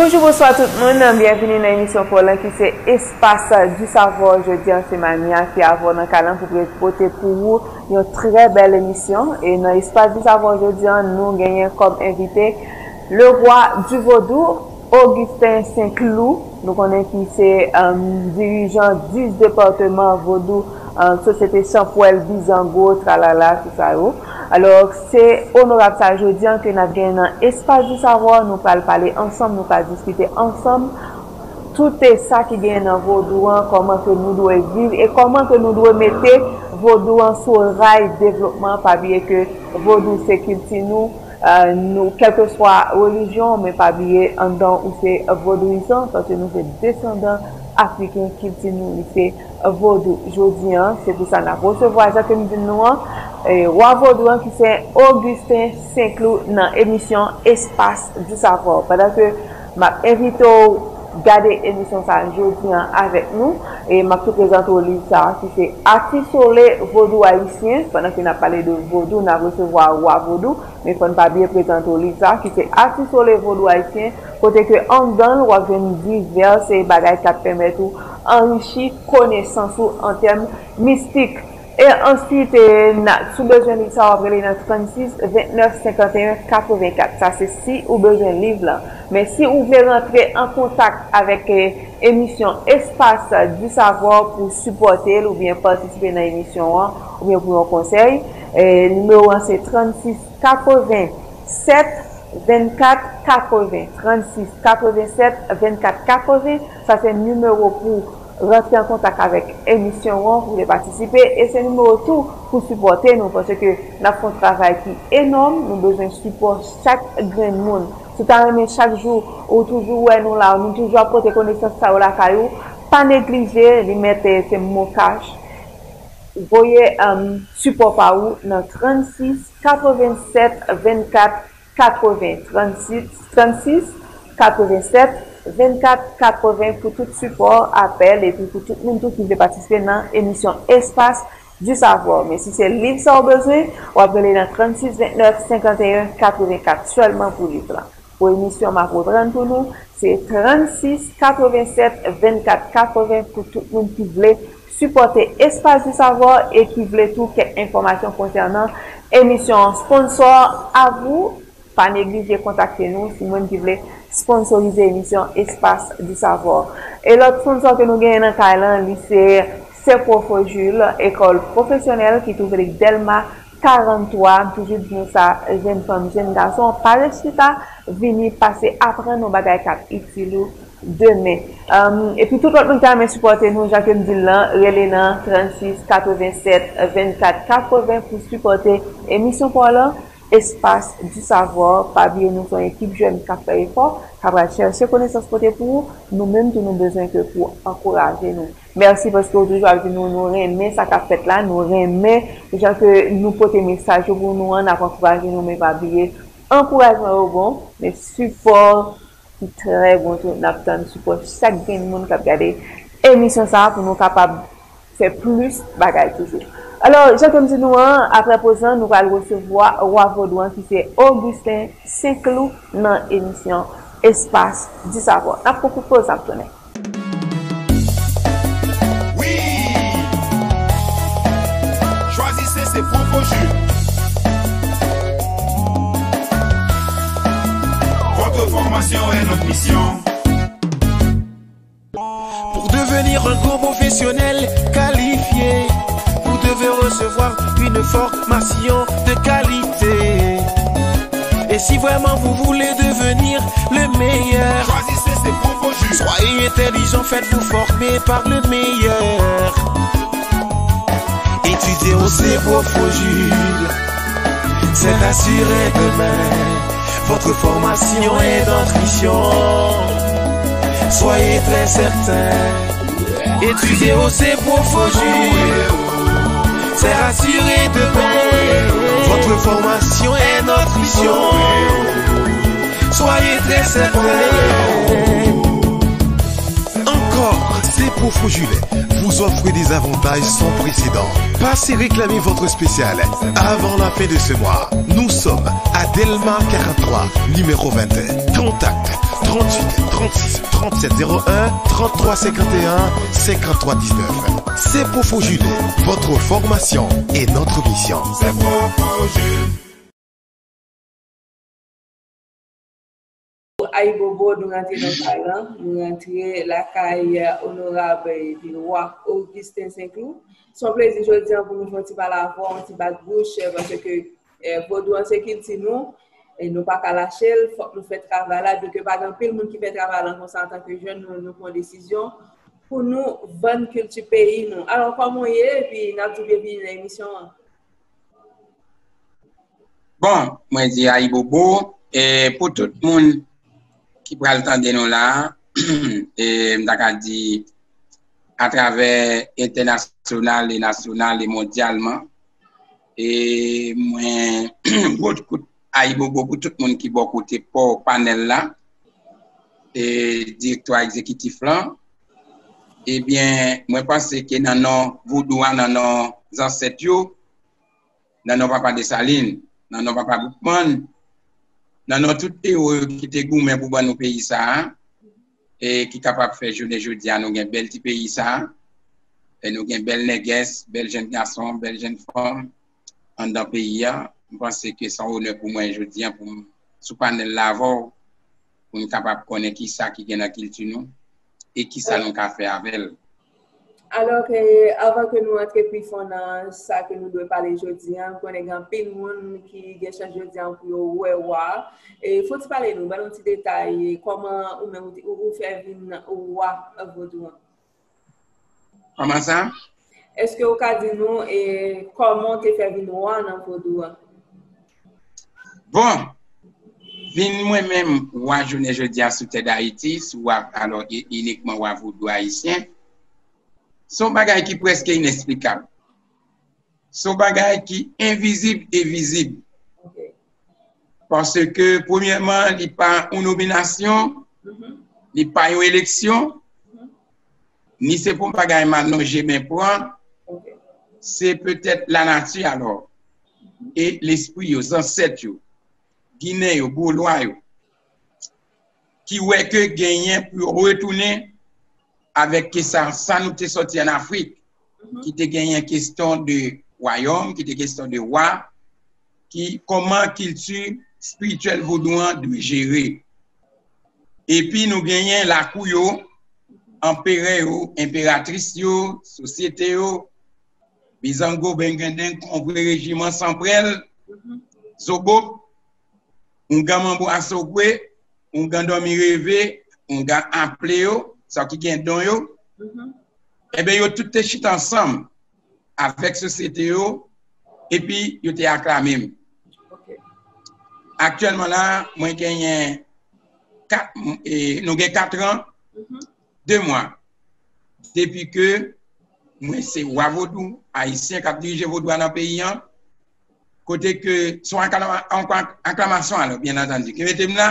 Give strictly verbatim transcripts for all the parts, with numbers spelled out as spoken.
Bonjou, bonswa tout moun, byenvini nan emisyon pa w lan ki se Espace du Savoir. Jodi an se Mania ki avè w nan kay lan pou pote pou ou yon trè bèl emisyon. E nan Espace du Savoir jodi an, nou genyen kòm envite le roi du vodou, Augustin Saint-Cloud, nou konnen ki se, um, dirijan dis depatman vodou, um, Sosyete Chanpwèl, Bizango, tralala, tout sa yo. Alò, se onorab sa jodi an ke n ap gen nan Espace du Savoir, nou pral pale ansanm, nou pral diskite ansanm tout sa ki genyen nan vodou an, kòman ke nou dwe viv e kòman ke nou dwe mete vodou an sou ray devlopman. Pa bliye ke vodou se kilti nou, euh, nou, kèlkeswa relijyon, men pa bliye anndan ou se vodouyizan, paske nou se desandan afriken, kilti nou li se vodou. Jodi an, se pou sa n ap resevwa, jan ke m di nou an, e, wa vodou an ki se Augustin Saint-Cloud nan emisyon Espace du Savoir. Pandan ke m ap envite w gade emisyon sa a jodi an avèk nou, e m ap tou prezante w liv sa a ki se Atisole Vodou Ayisyen. Pandan ke n ap pale de vodou, n ap resevwa wa vodou, men fò n pa bliye prezante w liv sa a ki se Atisole Vodou Ayisyen, kote ke anndan l w ap jwenn divès bagay k ap pèmèt ou anrichi konesans ou an tèm mistik. E answit, e, na, si w bezwen liv sa, w ap rele nan trannsis vennèf senkanteyen katrevenkat. Sa se si ou bezwen liv lan. Men si ou vle rantre an kontak avèk, e, emisyon Espace du Savoir pou sipòte l oubyen patisipe nan emisyon an, oubyen pou yon konsèy, e, nimewo an se trannsis katreven sèt vennkat katreven, trannsis katreven sèt vennkat katreven. Sa se nimewo pou rantre an kontak avèk emisyon an, pou vle patisipe, e se nimewo tou pou sipòte nou, paske n ap fè yon travay ki enòm, nou bezwen sipò chak grenn moun. Si w ta renmen chak jou ou toujou wè nou la, nou toujou ap pote konesans sa yo lakay ou, pa neglije li mete se mo kach, voye, um, sipò pa ou nan trannsis katreven sèt vennkat katreven, trannsis, trannsis katreven sèt vennkat katreven pou tout sipò, apèl, epi pou tout moun tou ki vle patisipe nan emisyon Espace du Savoir. Men si se liv sa w bezwen, w ap rele nan trannsis vennèf senkanteyen katrevenkat sèlman pou liv lan. Pou emisyon m ap reprann pou nou, se trannsis katreven sèt vennkat katreven pou tout moun ki vle sipòte Espace du Savoir e ki vle tou kèk enfòmasyon konsènan emisyon an. Sponsò a vou, pa neglije kontakte nou si moun ki vle sponsorize emisyon Espace du Savoir. E lòt sponsò ke nou genyen nan kay lan, li se Sepwofo Jules, ekòl pwofesyonèl ki twouve li Dèlma karant twa. M toujou di nou sa, jèn fanm, jèn gason, pa ret chita, vini pase aprann yon bagay k ap itil ou demen. Um, epi tout lòt moun ki ta renmen sipòte nou, jan ke m di l lan, rele nan trannsis katreven sèt vennkat katreven pou sipòte emisyon pa w lan, Espace du Savoir. Pa bliye nou se yon ekip jèn k ap fè efò, k ap al chèche konesans pote pou ou. Nou menm tou nou bezwen ke pou ankouraje nou. Mèsi paske w toujou ap di nou, nou renmen sa k ap fèt la, nou renmen jan ke nou pote mesaj yo pou nou an, n ap ankouraje nou, men pa bliye, ankourajman yo bon, men sipò ki trè bon tou, n ap tann sipò chak grenn moun k ap gade emisyon sa a pou nou kapab fè plis bagay toujou. Alò, jan ke m di nou an, aprè prezan, nou pral resevwa wa vodou an ki se Augustin Saint-Cloud nan emisyon Espace du Savoir. N ap pran kout poz, n ap tounen. Wi! Chwazise se pwofo Jules. Votre formation est notre mission. Pour devenir un grand professionnel qualifié, vous devez recevoir une formation de qualité. Et si vraiment vous voulez devenir le meilleur, choisissez ces bons jus. Soyez intelligent, faites-vous former par le meilleur. Étudiez au Cepo Fojul, c'est assuré demain. Votre formation est notre mission. Soyez très certain. Étudiez au Cepo Fojul, c'est assuré demain. Votre formation est notre mission. Soyez très certain. Encore, Cepo Fojul vous offre des avantages sans précédent. Passez réclamer votre spécial avant la fin de ce mois. Nous sommes à Dèlma quarante-trois, numéro vingt et un. Contact Trente-huit, trente-six, trente-sept zéro un, trente-trois cinquante et un, cinquante-trois dix-neuf. C'est pour vous, Julie. Votre formation est notre mission. C'est pour vous, Julie. Ayibobo, nou rantre nan kay lan, nou rantre lakay Onorab Vilwa Augustin Saint-Cloud. Se yon plezi jodi an pou nou fè yon ti pale avè w, yon ti bat bouch, paske Vodou an se kilti nou, e nou pa ka lache l, fòk nou fè travay la, byenke pa gen anpil moun ki fè travay la konsa antanke jèn, nou, nou pran desizyon pou nou vann kilti peyi nou. Alò, kòman w ye? Epi n ap di w byenvini nan emisyon an. Bon, mwen di ayibobo, e pou tout moun ki pral tande nou la, e m ta ka di atravè entènasyonal e nasyonal e mondyalman, e mwen gwo kout ayibobo pou tout moun ki bò kote pò panèl la, e direktwa egzekitif lan. Ebyen, mwen panse ke nan non vodou a, nan non zansèt yo, nan non papa Desalin, nan non papa Boukman, nan non tout ewo yo ki te goumen pou ban nou peyi sa a, e ki kapab fè jounen jodi a nou gen bèl ti peyi sa a, e nou gen bèl nègès, bèl jèn gason, bèl jèn fanm anndan peyi a. M panse ke se yon onè pou mwen jodi a pou m sou panèl la avè w, pou n kapab konnen kisa ki gen nan kilti nou e kisa nou ka fè avè l. Alò, avan ke nou antre pi fon nan sa ke nou dwe pale jodi a, m konnen gen anpil moun ki gen chans jodi a pou yo wè wa. E fò w ti pale nou, ban nou ti detay, kòman ou menm ou, ou fè vin wa vodou an? Kòman sa? Èske ou ka di nou e kòman w te fè vin wa nan vodou an? Bon, vin mwen menm wa jounen jodi a sou tè Dayiti, sou wa, alò, inikman wa vodou ayisyen, se yon bagay ki prèske inesplikab. Se yon bagay ki envizib e vizib. Paske, premyèman, li pa yon nominasyon, li pa yon eleksyon, ni se pa yon bagay m al lonje men pran, se petèt lanati alò, e lespri yo, zansèt yo, Ginen yo, Golwa yo, ki wè ke genyen pou yo retounen avèk ke sa, sa nou te sòti ann Afrik, ki te genyen kesyon de wayòm, ki te kesyon de wa, ki kòman kilti espirityèl vodou an dwe jere. Epi nou genyen lakou yo, anperè yo, enperatris yo, sosyete yo, bizango, bengenden, konvre, rejiman, sanprèl, zobop, oungan manbo asogwe, oungan dòmi reve, oungan aple yo, sa ki gen don yo, enben yo tout te chita ansanm avèk sosyete yo, epi yo te aklame m. Aktyèlman la, mwen genyen kat, e, nou gen kat an, de mwa, depi ke mwen se wa vodou ayisyen k ap dirije vodou a nan peyi an, kote ke se yon aklama-, ankò aklamasyon alò, byen antandi, ki mete m la,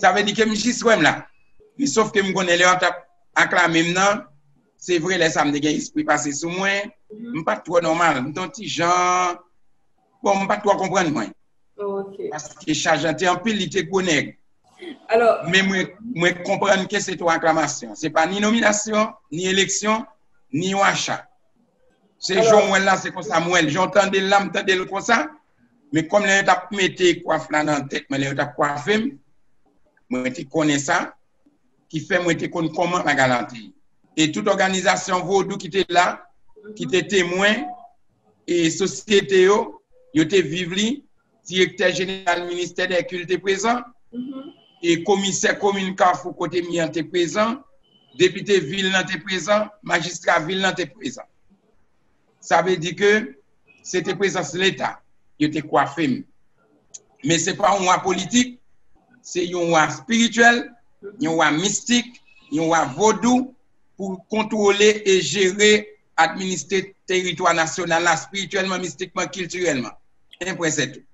sa vle di ke m jis wè m la. Men sof ke m konnen lè yo t ap aklame m nan, se vre lè sa m te gen espri pase sou mwen, m pa t twò nòmal, m te yon ti jan, bon, m pa t twò konprann mwen. Paske chaj lan te anpil, li te gwo nèg. Men mwen, mwen konprann ke se te yon aklamasyon. Se pa ni nominasyon, ni eleksyon, ni yon acha. Se jan w wè l la, se konsa m wè l. Jan w tande l la, m tande l konsa. Men kòm lè yo t ap mete kwaf la nan tèt mwen, lè yo t ap kwafe m, mwen te konnen sa, ki fè mwen te konn kòman bagay la te ye. E tout òganizasyon vodou ki te la, ki te temwen, e sosyete yo, yo te viv li, direktè jeneral ministè dè kilt te prezan, e komisè komin Kafou kote m ye an te prezan, depite vil lan te prezan, majistra vil lan te prezan. Sa vle di ke se te prezans Leta, yo te kwafe m. Men se pa yon wa politik, se yon wa espirityèl, yon wa mistik, yon wa vodou pou kontwole e jere, administre teritwa nasyonal la espirityèlman, mistikman, kiltirèlman. En pwen, se tou.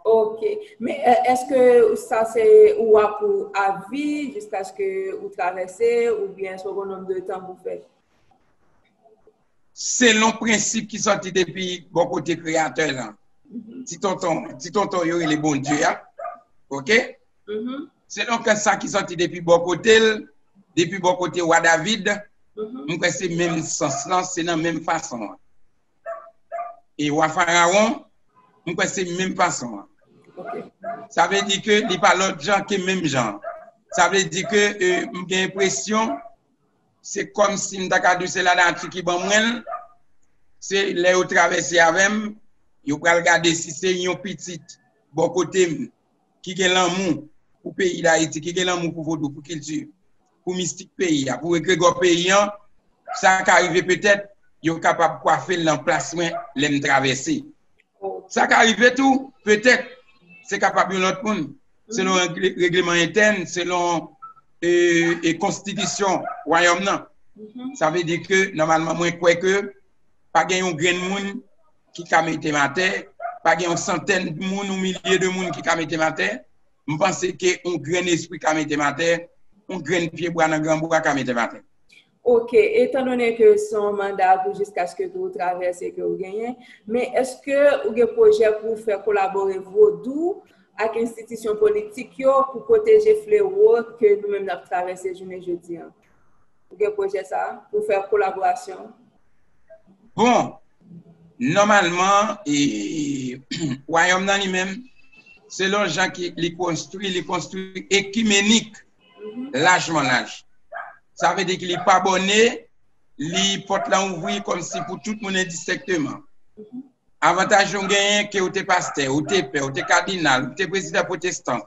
Ok. Men, e, èske sa se wa pou avi, jiskaske ou travèse, oubyen se yon nonb de tan pou fè? Selon prensip ki sòti depi bò kote Kreyatè lan. Ti tonton, ti tonton yo rele Bondye a. Ok? Selon ke sa ki sòti depi bò kote l, depi bò kote wa David, m kwè se menm sans lan, se nan menm fason an. E wa Farawon, m kwè se menm fason an. Sa vle di ke li pa lòt jan ke menm jan. Sa vle di ke, e, m gen enpresyon, se kòmsi m ta ka di w se lanati ki ban mwen l, se lè yo travèse avè m, yo pral gade si se yon pitit bò kote m ki gen lanmou pou peyi Dayiti, ki gen lanmou pou vodou, pou kilti, pou mistik peyi a, pou egregò peyi an, sa ka rive petèt, yo kapab kwafe l nan plas mwen lè m travèse. Sa ka rive tou, petèt, se kapab yon lòt moun, selon regle- regleman entèn, selon e, e konstitisyon wayòm nan. Sa vle di ke, nòmalman, mwen kwè ke pa gen yon grenn moun ki ka mete m atè, pa gen yon santèn moun ou milye de moun ki ka mete m atè. M panse ke yon grenn espri ka mete m atè, yon grenn pye bwa nan gran bwa ka mete m atè. Ok, etan donnen ke se yon manda pou jiskaske ke ou travèse ke ou genyen, men èske ou gen pwojè pou fè kolabore vodou ak enstitisyon politik yo pou pwoteje flewo ke nou menm n ap travèse jounen jodi an? Ou gen pwojè sa a pou fè kolaborasyon? Bon, nòmalman, e, wayòm nan li menm, selon jan ki li konstwi, li konstwi ekimenik, lajman laj. Sa vle di ke li pa bòne, li pòt lan ouvri kòmsi pou tout moun endistenkteman. Avantaj nou genyen ke ou te pastè, ou te pè, ou te kadinal, ou te prezidan pwotestan,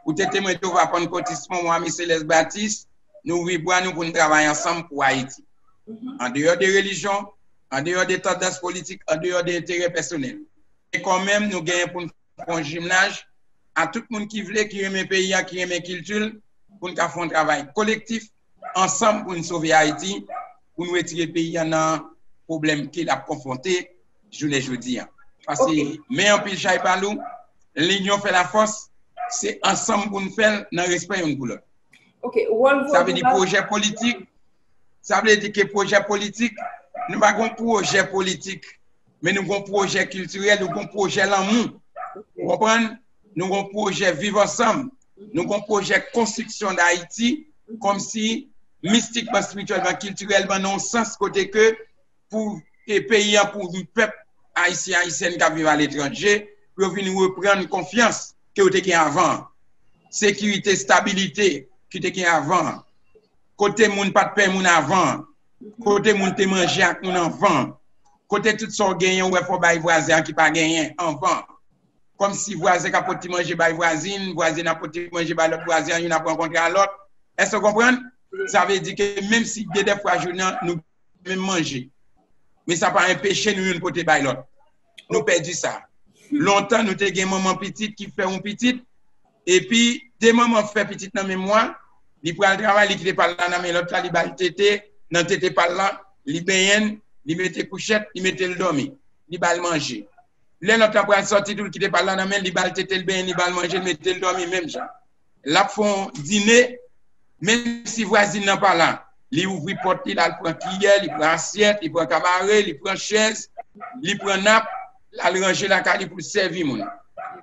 ou te temwen Jewova pannkotis, Monmwa, Ami Selès, Batis, nou ouvri bra nou pou n travay ansanm pou Ayiti. Andeyò de relijyon, andeyò de tandans politik, andeyò de enterè pèsonèl. E kanmenm, nou genyen pou n fè yon jimnaj a tout moun ki vle, ki renmen peyi a, ki renmen kilti l, pou n ka fè yon travay kolektif, ansanm pou n sove Ayiti, pou n retire peyi a nan pwoblèm ke l ap konfwonte jounen jodi a. Paske men anpil chay pa lou, linyon fè lafòs, se ansanm pou n fè l nan respè youn pou lòt. Ok, wòl vodou. Sa vle di pwojè politik, sa vle di ke pwojè politik, nou pa gon pwojè politik, men nou gon pwojè kiltirèl, nou gon pwojè lanmou. Ou konprann? Nou gon pwojè viv ansanm, nou gon pwojè konstriksyon Dayiti, kòmsi mistikman, espirityèlman, kiltirèlman, nan yon sans kote ke pou e peyi an, pou pèp ayisyen, ayisyèn k ap viv aletranje, pou yo vin reprann konfyans ke yo te gen avan an. Sekirite, estabilite ki te gen avan an. Kote moun pa t pè moun avan an. Kote moun te manje ak moun anvan an. Kote tout sa w genyen, ou wè fò w bay vwazen an ki pa genyen anvan an. Kòmsi vwazen ka pote ti manje bay vwazin, vwazin ap pote ti manje bay lòt vwazen an, youn ap rankontre a lòt. Èske w konprann? Sa vle di ke menm si de, de fwa jounen an, nou menm manje. Men sa pa enpeche nou youn pote bay lòt. Nou pèdi sa. Lontan, nou te gen manman pitit ki fè yon pitit, epi de manman fè pitit nan menm mwa, li pral travay, li kite pa l la nan men lòt la, li ba l tete, nan tete pa l la, li benyen l, li mete kouchèt, li mete l dòmi, li ba l manje. Lè lòt la pral sòti tou, li kite pa l la nan men l, li ba l tete l, benyen l, li ba l manje, li mete l dòmi menm jan. L ap fè yon dine, menm si vwazin nan pa la, li ouvri pòt li, l al pran kiyè, li pran asyèt, li pran kabare, li pran chèz, li pran nap, l al ranje lakay li pou l sèvi moun.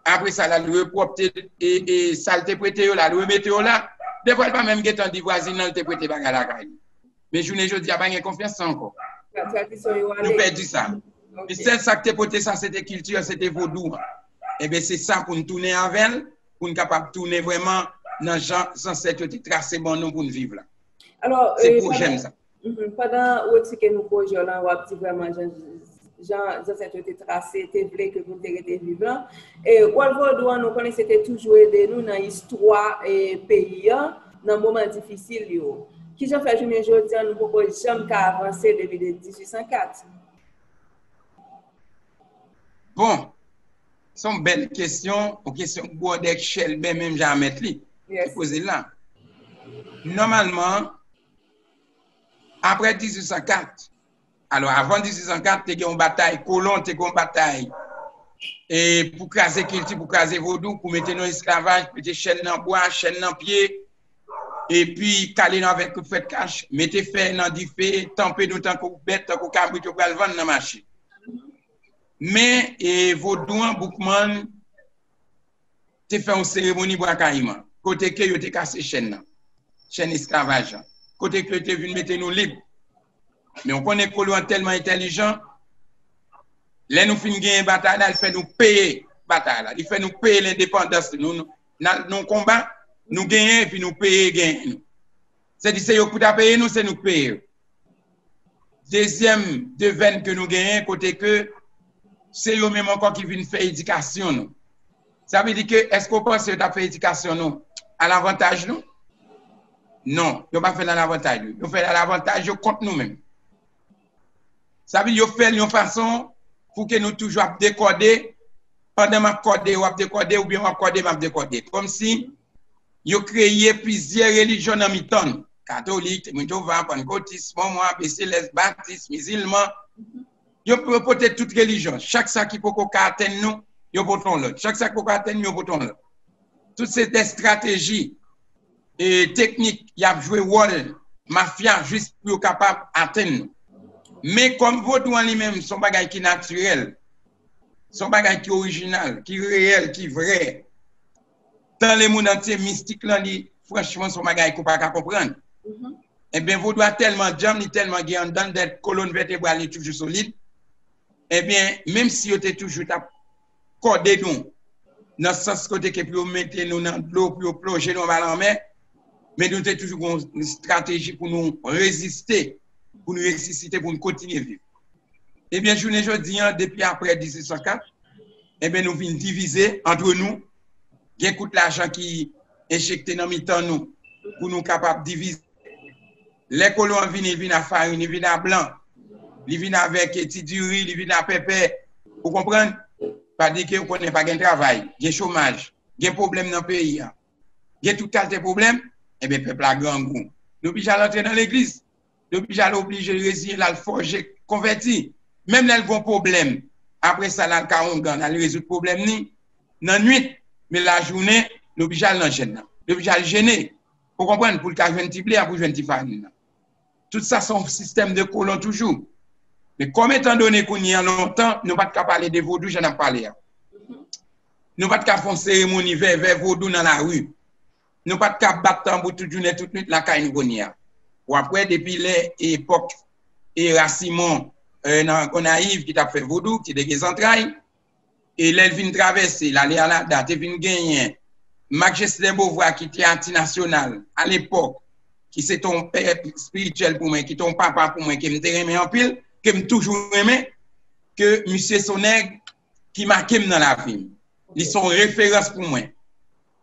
Apre sa, l al repwòpte e, e sa l te prete yo la, l remete yo la. Defwa, l pa menm gentan di vwazin nan l te prete bagay lakay li. Men jounen jodi a, pa gen konfyans sa ankò. Nou pèdi sa. Men sèl sa k te pote sa, se te kilti an, se te vodou an. Enben, se sa pou n tounen avè l, pou n kapab tounen vrèman nan jan zansèt yo te trase ban nou pou n viv la. Se pwojè m sa. Pandan ou eksplike nou pwojè w lan, w ap di vrèman jan, jan zansèt yo te trase, te vle ke pou n te rete viv lan. E wòl vodou an, nou konnen se te toujou ede nou nan istwa e peyi an, nan moman difisil yo. Kijan fè jounen jodi an nou poko janm ka avanse depi de dizuit san kat? Bon, se yon bèl kesyon, yon kesyon k bwòdè k chèlbè menm jan a mèt li. Ki poze l la. Nòmalman, apre dizuit san kat, alò, avan dizuit san kat, te gen yon batay kolon, te gen yon batay e pou kraze kilti, pou kraze vodou, pou mete nou esklavaj, mete chèn nan bwa, chèn nan pye, epi kale nou avèk kout fèt kach, mete fè nan dife, tanpe nou tankou bèt, tankou kabrit yo pral vann nan mache. Men, e, vodou an, Boukman, te fè yon seremoni Bwa Kayiman. kote ke yo te kase chèn nan, chèn esklavaj lan, kote ke yo te vin mete nou lib. Men w konnen kolon an tèlman entèlijan, lè nou fin genyen batay la, li fè nou peye batay la, li fè nou peye lendepandans nou. Nou, nou al nan yon konba, nou genyen, epi nou peye genyen nou. Se di se yo ki pou ta peye nou, se nou ki peye yo. Dezyèm devèn ke nou genyen, kote ke se yo menm ankò ki vin fè edikasyon nou. Sa vle di ke, èske w panse yo t ap fè edikasyon nou alavantaj nou? Non, yo pa fè l alavantaj nou. Yo fè l alavantaj yo kont nou menm. Sa vle di yo fè l yon fason pou ke nou toujou ap dekòde, pandan m ap kòde, w ap dekòde, oubyen w ap kòde, m ap dekòde. Kòmsi yo kreye plizyè relijyon nan mitan nou. Katolik, Temwen Jewova, Pannkotis, Mòmon, Abe Selès, Batis, Mizilman. Yo, yo pote tout relijyon. Chak sa ki poko ka atenn nou, yo pote yon lòt. Chak sa ki poko atenn nou, yo pote yon lòt. Tout se de estrateji e teknik y ap jwe wòl mafya jis pou yo kapab atenn nou. Men kòm vodou an li menm, se yon bagay ki natirèl, se yon bagay ki orijinal, ki reyèl, ki vrè. Dans le monde entier, mistik lan, li, franchman, se yon bagay ke w pa ka konprann. Ebyen, vodou a tèlman djanm, li tèlman gen anndan l, dèt kolòn vètebral li toujou solid. Ebyen, menm si yo te toujou t ap kòde nou, nan sans kote ke pou yo mete nou nan dlo, pou yo plonje nou anba lanmè, men nou te toujou gen yon estrateji pou nou reziste, pou nou resisite, pou nou kontinye viv. Ebyen, jounen jodi an, depi apre dizuit san kat, ebyen, nou vin divize antre nou. Gen kout lajan ki enjekte nan mitan nou pou nou kapab divize. Lè kolon an vini, li vin a farin, li vin a blan, li vin avèk ti diri, li vin a pèpè. Ou konprann? Sa vle di ke ou konnen pa gen travay, gen chomaj, gen pwoblèm nan peyi a, gen tout kalite pwoblèm, ebyen, pèp la grangou. Li oblije al antre nan legliz. Li oblije al oblije reziyen l, al fòje, konvèti. Menm lè l gen yon pwoblèm, apre sa, l al ka ongan, l al rezoud pwoblèm li nan nwit, men lajounen, li oblije al nan jèn nan. Li oblije al jene. Ou konprann? Pou l ka jwenn ti ble a, pou jwenn ti farin nan. Tout sa se yon sistèm de kolon toujou. Men kòm etan done kounye a lontan, nou pa t ka pale de vodou jan n ap pale a. Nou pa t ka fè yon seremoni vèvè vodou nan lari. Nou pa t ka bat tanbou tout jounen, tout nwit lakay nou kounye a. W ap wè depi lè epòk e Rasimon, e, nan Gonayiv ki t ap fè vodou, ki te gen zantray, e lè l vin travèse, l ale Alada, te vin genyen Marc Justin Beauvoir ki te Ati Nasyonal alepòk, ki se te yon pè espirityèl pou mwen, ki te yon papa pou mwen, ke m te renmen anpil, ke m toujou renmen, ke misye se yon nèg ki make m nan lavi m. Li se yon referans pou mwen.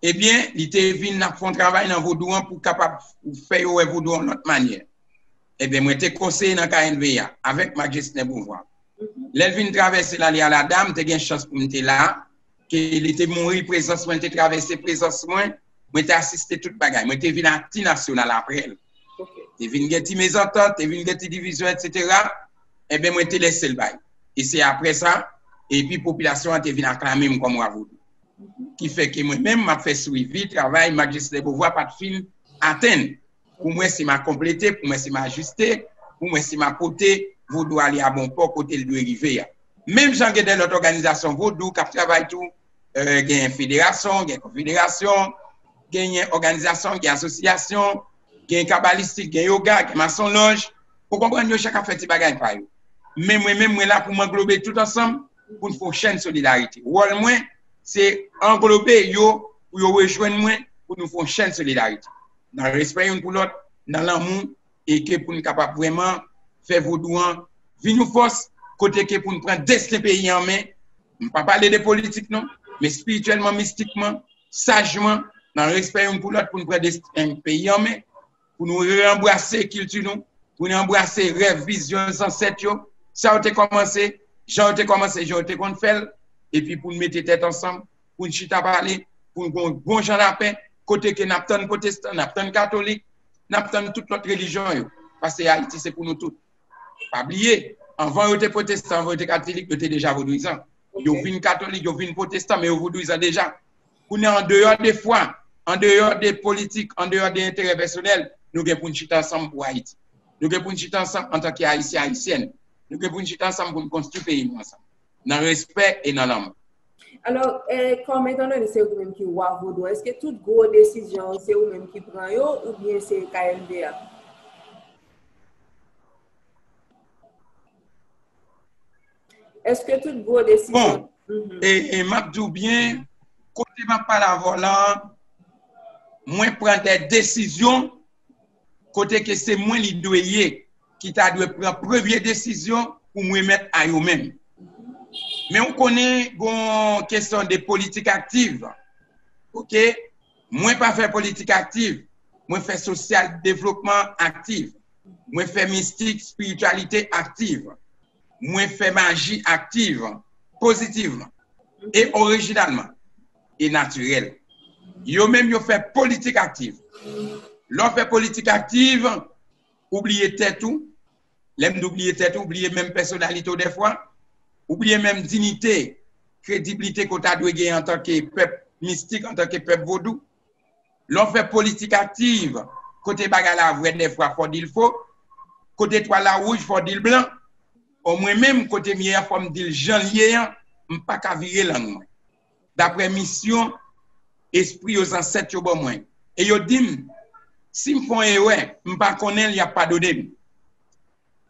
Ebyen, li te vin ap fè yon travay nan vodou an pou kapab fè yo wè vodou an yon lòt manyè. Ebyen, mwen te konseye nan K N V A avèk Marc Justin Beauvoir. Lè l vin travèse l ale Alada, m te gen chans pou m te la, ke li te mouri prezans mwen, li te travèse prezans mwen, mwen te asiste tout bagay. Mwen te vin Ati Nasyonal apre l. Te vin gen ti mezantant, te vin gen ti divizyon, etsetera. Ebyen, mwen te lese l bay. E se apre sa, epi popilasyon an te vin aklame m kòm wa vodou. Ki fè ke mwen menm, m ap fè swivi travay Marc Justin Beauvoir pa t fin atenn. Pou mwen, si m a konplete, pou mwen, si m a ajiste, pou mwen, si m a pote vodou ale a bon pò kote l dwe rive a. Menm jan gen de lòt òganizasyon vodou k ap travay tou, e, gen federasyon, gen konfederasyon, genyen òganizasyon, gen asosyasyon, gen kabalistik, gen yoga, gen masonlòj. Ou konprann, yo chak ap fè ti bagay pa yo. Men mwen menm, mwen la pou m anglobe tout ansanm, pou n fè yon chèn solidarite. Wòl mwen, se anglobe yo, pou yo rejwenn mwen, pou nou fè yon chèn solidarite. Nan respè youn pou lòt, nan lanmou, e ke pou n kapab vrèman fè vodou an vin yon fòs, kote ke pou n pran desten peyi an an men. M pa pale de politik non, men espirityèlman, mistikman, sajman, nan respè youn pou lòt, pou n pran desten peyi an an men, pou nou ranbrase kilti nou, pou n ranbrase rèv, vizyon zansèt yo, sa yo te kòmanse, jan yo te kòmanse, jan yo te konn fè l, epi pou n mete tèt ansanm, pou n chita pale, pou n gon bon jan lapè, kote ke n ap tann pwotestan, n ap tann katolik, n ap tann tout lòt relijyon yo. Paske Ayiti se pou nou tout. Pa bliye, anvan yo te pwotestan, anvan yo te katolik, yo te deja vodouyizan. Yo vin katolik, yo vin pwotestan, men yo vodouyizan deja. Kounye a, andeyò de fwa, andeyò de politik, andeyò de enterè pèsonèl, nou gen pou n chita ansanm pou Ayiti. Nou gen pou n chita ansanm antanke Ayisyen, Ayisyèn. Nou gen pou n chita ansanm pou n konstwi peyi nou ansanm. Nan respè e nan lanmou. Alò, eh, kòm etan done se ou menm ki wa vodou, èske tout gwo desizyon se ou menm ki pran yo oubyen se K N V A? Èske tout gwo desizyon? Bon, e, e m ap di w byen, kote m ap pale avè w la, mwen pran de desizyon kote ke se mwen li dwe ye, ki ta dwe pran premye desizyon pou m remèt a yo menm. Men ou konnen gon kesyon de politik aktiv. Oke? Mwen pa fè politik aktiv. Mwen fè sosyal devlopman aktiv. Mwen fè mistik, espirityalite aktiv. Mwen fè maji aktiv, pozitivman, e orijinalman, e natirèl. Yo menm yo fè politik aktiv. Lè w fè politik aktiv, ou bliye tèt ou. Lè m di w bliye tèt ou, ou bliye menm pèsonalite w dèfwa. Ou bliye menm dinite, krediblite ke w ta dwe genyen antanke pèp mistik, antanke pèp vodou. Lè w fè politik aktiv, kote bagay la vrè dèfwa fò w di l fo, kote twal la wouj fò w di l blan, o mwen menm kote m ye a fò m di l jan l ye an, m pa ka vire lang mwen. Daprè misyon, espri yo zansèt yo ban mwen. E yo di m, si m fè yon erè, m pa konnen l, y ap padone m.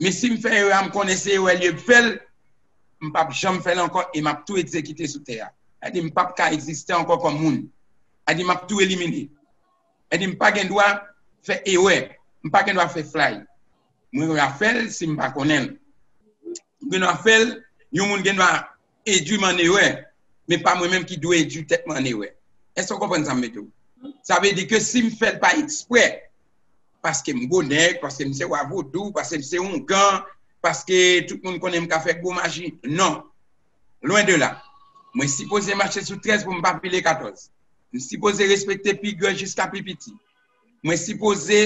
Men si m fè erè a, m konnen se erè l ye m fè l, m p ap janm fè l ankò e m ap tou egzekite sou tè a. Sa di m p ap ka egziste ankò kòm moun. Sa di m ap tou elimine. Sa di m pa gen dwa fè erè. M pa gen dwa fè flay. Mwen dwa fè l si m pa konnen l. M gen dwa fè l, yon moun gen dwa endwi m an erè, men pa mwen menm ki dwe endwi tèt mwen an erè. Èske w konprann sa m mete w? Sa vle di ke si m fè l pa eksprè, paske m gwo nèg, paske m se wa vodou, paske m se oungan, paske tout moun konnen m ka fè gwo maji. Non. Lwen de la. Mwen sipoze mache sou trèz pou m pa pile katòz. M sipoze respekte pi gran jiska pi piti. Mwen sipoze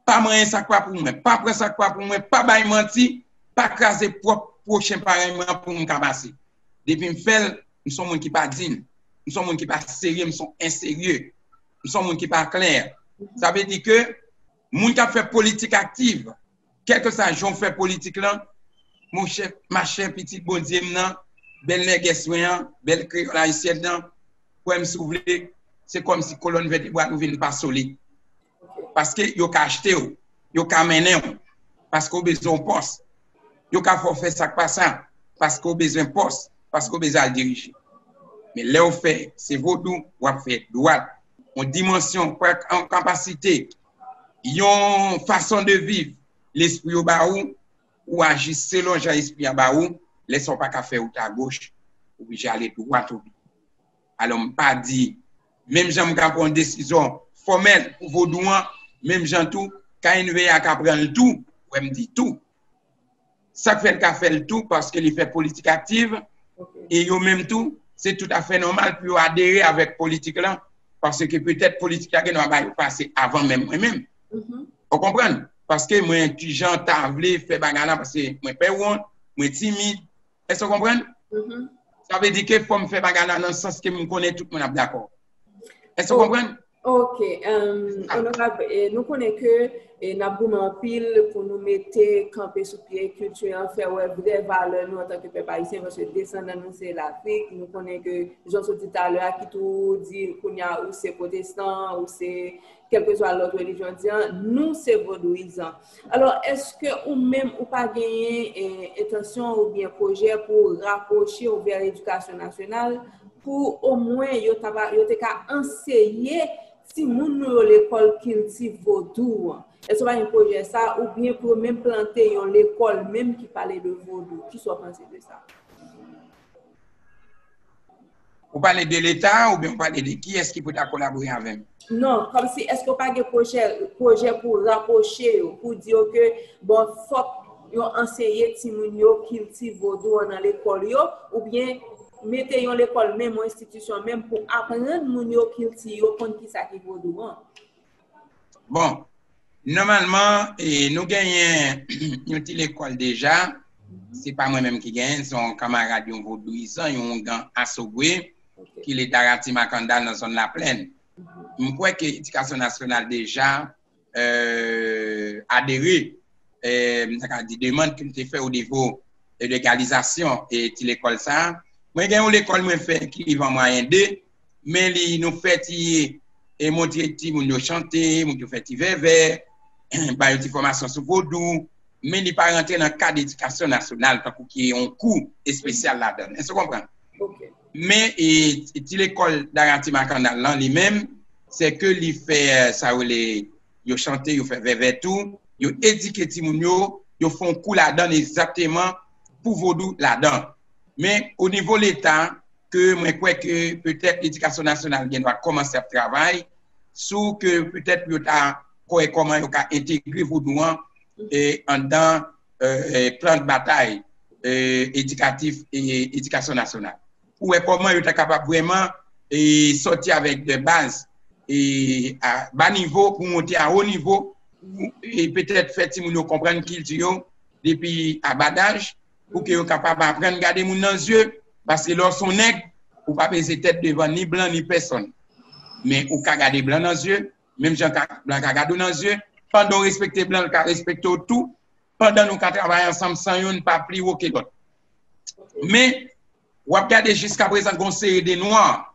pa manyen sa k pa pou mwen, pa pran sa k pa pou mwen, pa bay manti, pa kraze pwòp pwochen parèy mwen an pou m ka pase. Depi m fè l, m se yon moun ki pa diy, m se yon moun ki pa serye, m se yon enserye, m se yon moun ki pa klè. Sa vle di ke moun k ap fè politik aktiv, kèlkeswa jan w fè politik lan, monchè, machè, pitit Bondye m nan, bèl nègès mwen an, bèl kreyòl ayisyèn nan, kwè m si w vle, se kòmsi kolòn vètebral ou vin pa solid. Paske yo ka achte w, yo ka mennen w, paske w bezwen yon pòs. Yo ka fè w fè sa k pa sa, paske w bezwen pòs, paske w bezwen al dirije. Men lè w fè, se vodou, w ap fè dwat. Yon dimansyon, yon kapasite, yon fason de viv, lespri yo ba ou, ou aji selon jan espri a ba ou, lè sa w pa ka fè wout agoch, ou oblije ale dwat ou. Alò, m pa di, menm jan m ka pran yon desizyon fòmèl pou vodou an, menm jan tou, K N V A ka pran l tou, wè m di tou. Sa k fè l ka fè l tou, paske li fè politik aktiv, e yo menm tou, se toutafè nòmal pou yo adere avèk politik lan, paske petèt politik la gen dwa ba yo pase avan menm mwen menm. Ou konprann? Paske mwen kijan ta vle fè bagay la, paske mwen pè wont, mwen timid. Èske w konprann? Sa vle di ke fò m fè bagay la nan sans ke m konnen tout moun ap dakò. Èske w konprann? Ok. Onorab, eh, nou konnen ke eh, n ap goumen anpil pou nou mete kanpe sou pye kilti an, fè wè vrè valè nou antanke pèp ayisyen, paske desandan nou se Lafrik. Nou konnen ke, jan w sot di talè a, kit ou di kounye a ou se pwotestan, ou se kèlkeswa lòt relijyon di an, nou se vodouyizan. Alò, èske ou menm ou pa genyen eh, entansyon oubyen pwojè pou rapwoche w vè edikasyon nasyonal pou omwen yo ta va, yo te ka anseye timoun nou yo lekòl kilti vodou an? Èske w pa gen pwojè sa oubyen pou yo menm plante yon lekòl menm ki pale de vodou? Kisa w panse de sa? Ou pale de Leta oubyen ou pale de kiyès ki pou ta kolabore avè m? Non, kòmsi èske w pa gen pwojè, pwojè pou rapwoche yo, pou di yo ke, bon, fòk yo anseye timoun yo kilti vodou an nan lekòl yo, oubyen mete yon lekòl menm, yon enstitisyon menm pou aprann moun yo kilti yo, konn kisa ki vodou an? Bon, nòmalman, eh, nou genyen yon ti lekòl deja. Se pa mwen menm ki genyen l, se yon kanmarad, yon vodouyizan, yon oungan Asogwe, ki rele Darati Makandal nan zòn Laplèn. M kwè ke edikasyon nasyonal deja eh, adere, eh, m ta ka di demann ke m te fè o nivo de legalizasyon e ti lekòl sa a, Mwen gen yon lekòl mwen fè ki Van Mwayen de, men li nou fè ti e montre timoun yo chante, moun yo fè ti vèvè, ba yo ti fòmasyon sou vodou, men li pa rantre nan kad edikasyon nasyonal tankou ki yon kou espesyal ladan l. Èske w konprann? Men e, ti lekòl Darati Makandal lan li menm, se ke li fè sa yo rele yo chante, yo fè vèvè tou, yo edike timoun yo, yo fè yon kou ladan l egzakteman pou vodou ladan. Men o nivo Leta, ke mwen kwè ke petèt Edikasyon Nasyonal gen dwa kòmanse ap travay sou ke petèt yo ta kwè kòman yo ka entegre vodou an e anndan e, plan batay e, edikatif e edikasyon nasyonal. Pou wè kòman yo ta kapab vrèman e, sòti avèk de baz e, a ba nivo pou monte a wo nivo, e petèt fè timoun yo konprann kilti yo depi a badaj, pou ke yo kapab aprann gade moun nan zye, paske lè w se yon nèg, ou pa peze tèt devan ni blan ni pèsonn. Men ou ka gade blan nan zye, menm jan ka, blan ka gade w nan zye, pandan w respekte blan, l ka respekte w tou, pandan nou ka travay ansanm san youn pa pli wo ke lòt. Men, w ap gade jiskaprezan gon seri de nwa,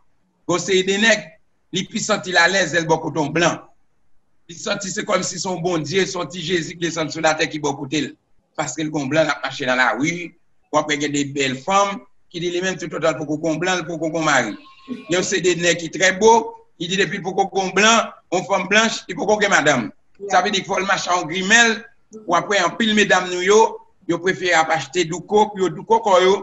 gon seri de nèg, li pi santi l alèz lè l bò kote yon blan. Li santi se kòmsi se yon Bondye, se yon ti Jezi ki desann sou latè ki bò kote l. Paske l gon blan l ap mache nan lari, w ap wè gen de bèl fanm ki di li menm toutotan l poko gon blan, l poko gon mari. Gen yon seri de nèg ki trè bo, li di depi l poko gon blan, yon fanm blanch, li poko gen madanm. Sa vle di fò l mache a yon grimèl, w ap wè anpil medam nou yo, yo prefere ap achte douko pou yo douko kò yo,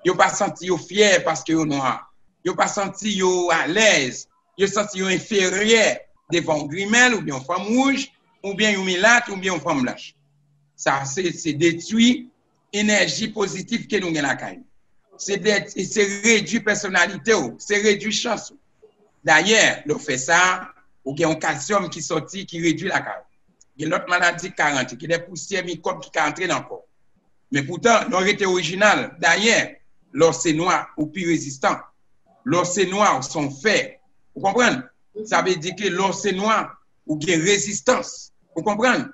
yo pa santi yo fyè paske yo nwa. Yo pa santi yo alèz, yo santi yo enferyè devan yon grimèl oubyen yon fanm wouj, oubyen yon milat, oubyen yon fanm blanch. Sa se, se detwi enèji pozitif ke nou gen lakay nou. Se, se redwi pèsonalite w, se redwi chans ou. Dayè, lè w fè sa, ou gen yon kalsyòm ki sòti, ki redwi lakay ou. Gen lòt maladi k ka rantre, gen de pousyè mikwòb ki ka antre nan kò w. Men poutan, lè w rete orijinal, dayè, lè w se nwa, ou pi rezistan. Lè w se nwa, ou se yon fè. Ou konprann? Sa vle di ke lè w se nwa, ou gen rezistans. Ou konprann?